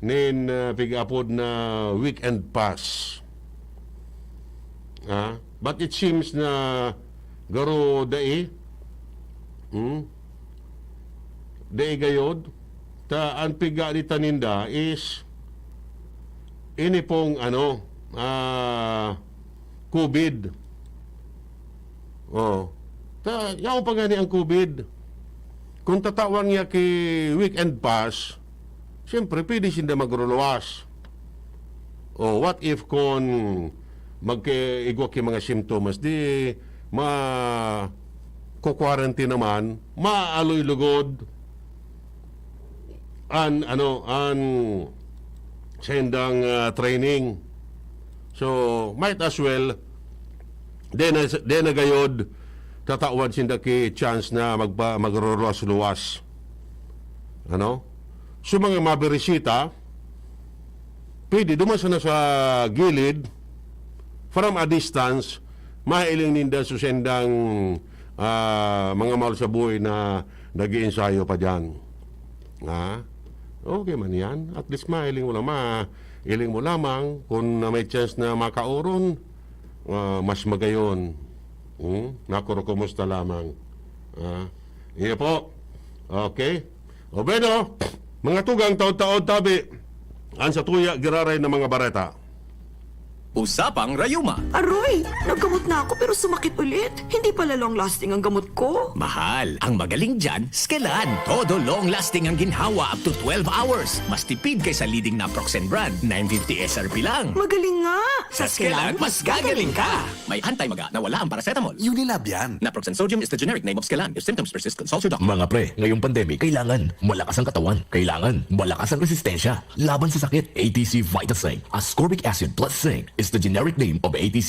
nin, ah, pig-apod na weekend pass. Ah, but it seems na garo dai. Hmm? Dai gayod. Ta, an piga ni taninda is ini pong, ano, ah, COVID. Oh. Ta, yaon pa ngani ang COVID. Kung tatawan niya ki weekend pass, siyempre, pwede sinda magruluwas. Oh, what if kung magkaigwa ki mga simptomas, di ma-, ku-quarantine naman, maaloy lugod an, ano, an saindang, ah, training. So, might as well, di na, di na gayod, tatawan sinda ki chance na magpa-, magruruwas-luwas. Ano? So, mga mabirisita, pwede duman sana sa gilid, from a distance, mailing ninda sa saindang, ah, mga mahal sa buhay na nag-iensayo pa diyan. Ha? Okay man yan. At least mailing mo lang. Mailing mo lamang kung na may chance na makaoron, ah, mas magayon. Hmm? Nakuro, kumusta lamang? Ah, iyo po. Okay. O bueno, mga tugang, taod-taod tabi, an sa tuya giraray na mga bareta. Usapang rayuma. Aroy! Naggamot na ako pero sumakit ulit. Hindi pala long-lasting ang gamot ko. Mahal, ang magaling dyan, Skelan. Todo long-lasting ang ginhawa up to twelve hours. Mas tipid kaysa leading naproxen brand, nine fifty S R P lang. Magaling nga! Sa Skelan, mas gagaling ka! May anti-maga na wala ang paracetamol. Unilab yan. Naproxen sodium is the generic name of Skelan. If symptoms persist, consult your doctor. Mga pre, ngayong pandemic, kailangan malakas ang katawan. Kailangan malakas ang resistensya laban sa sakit. A T C Vitasync, ascorbic acid plus zinc, is the generic name of A T C.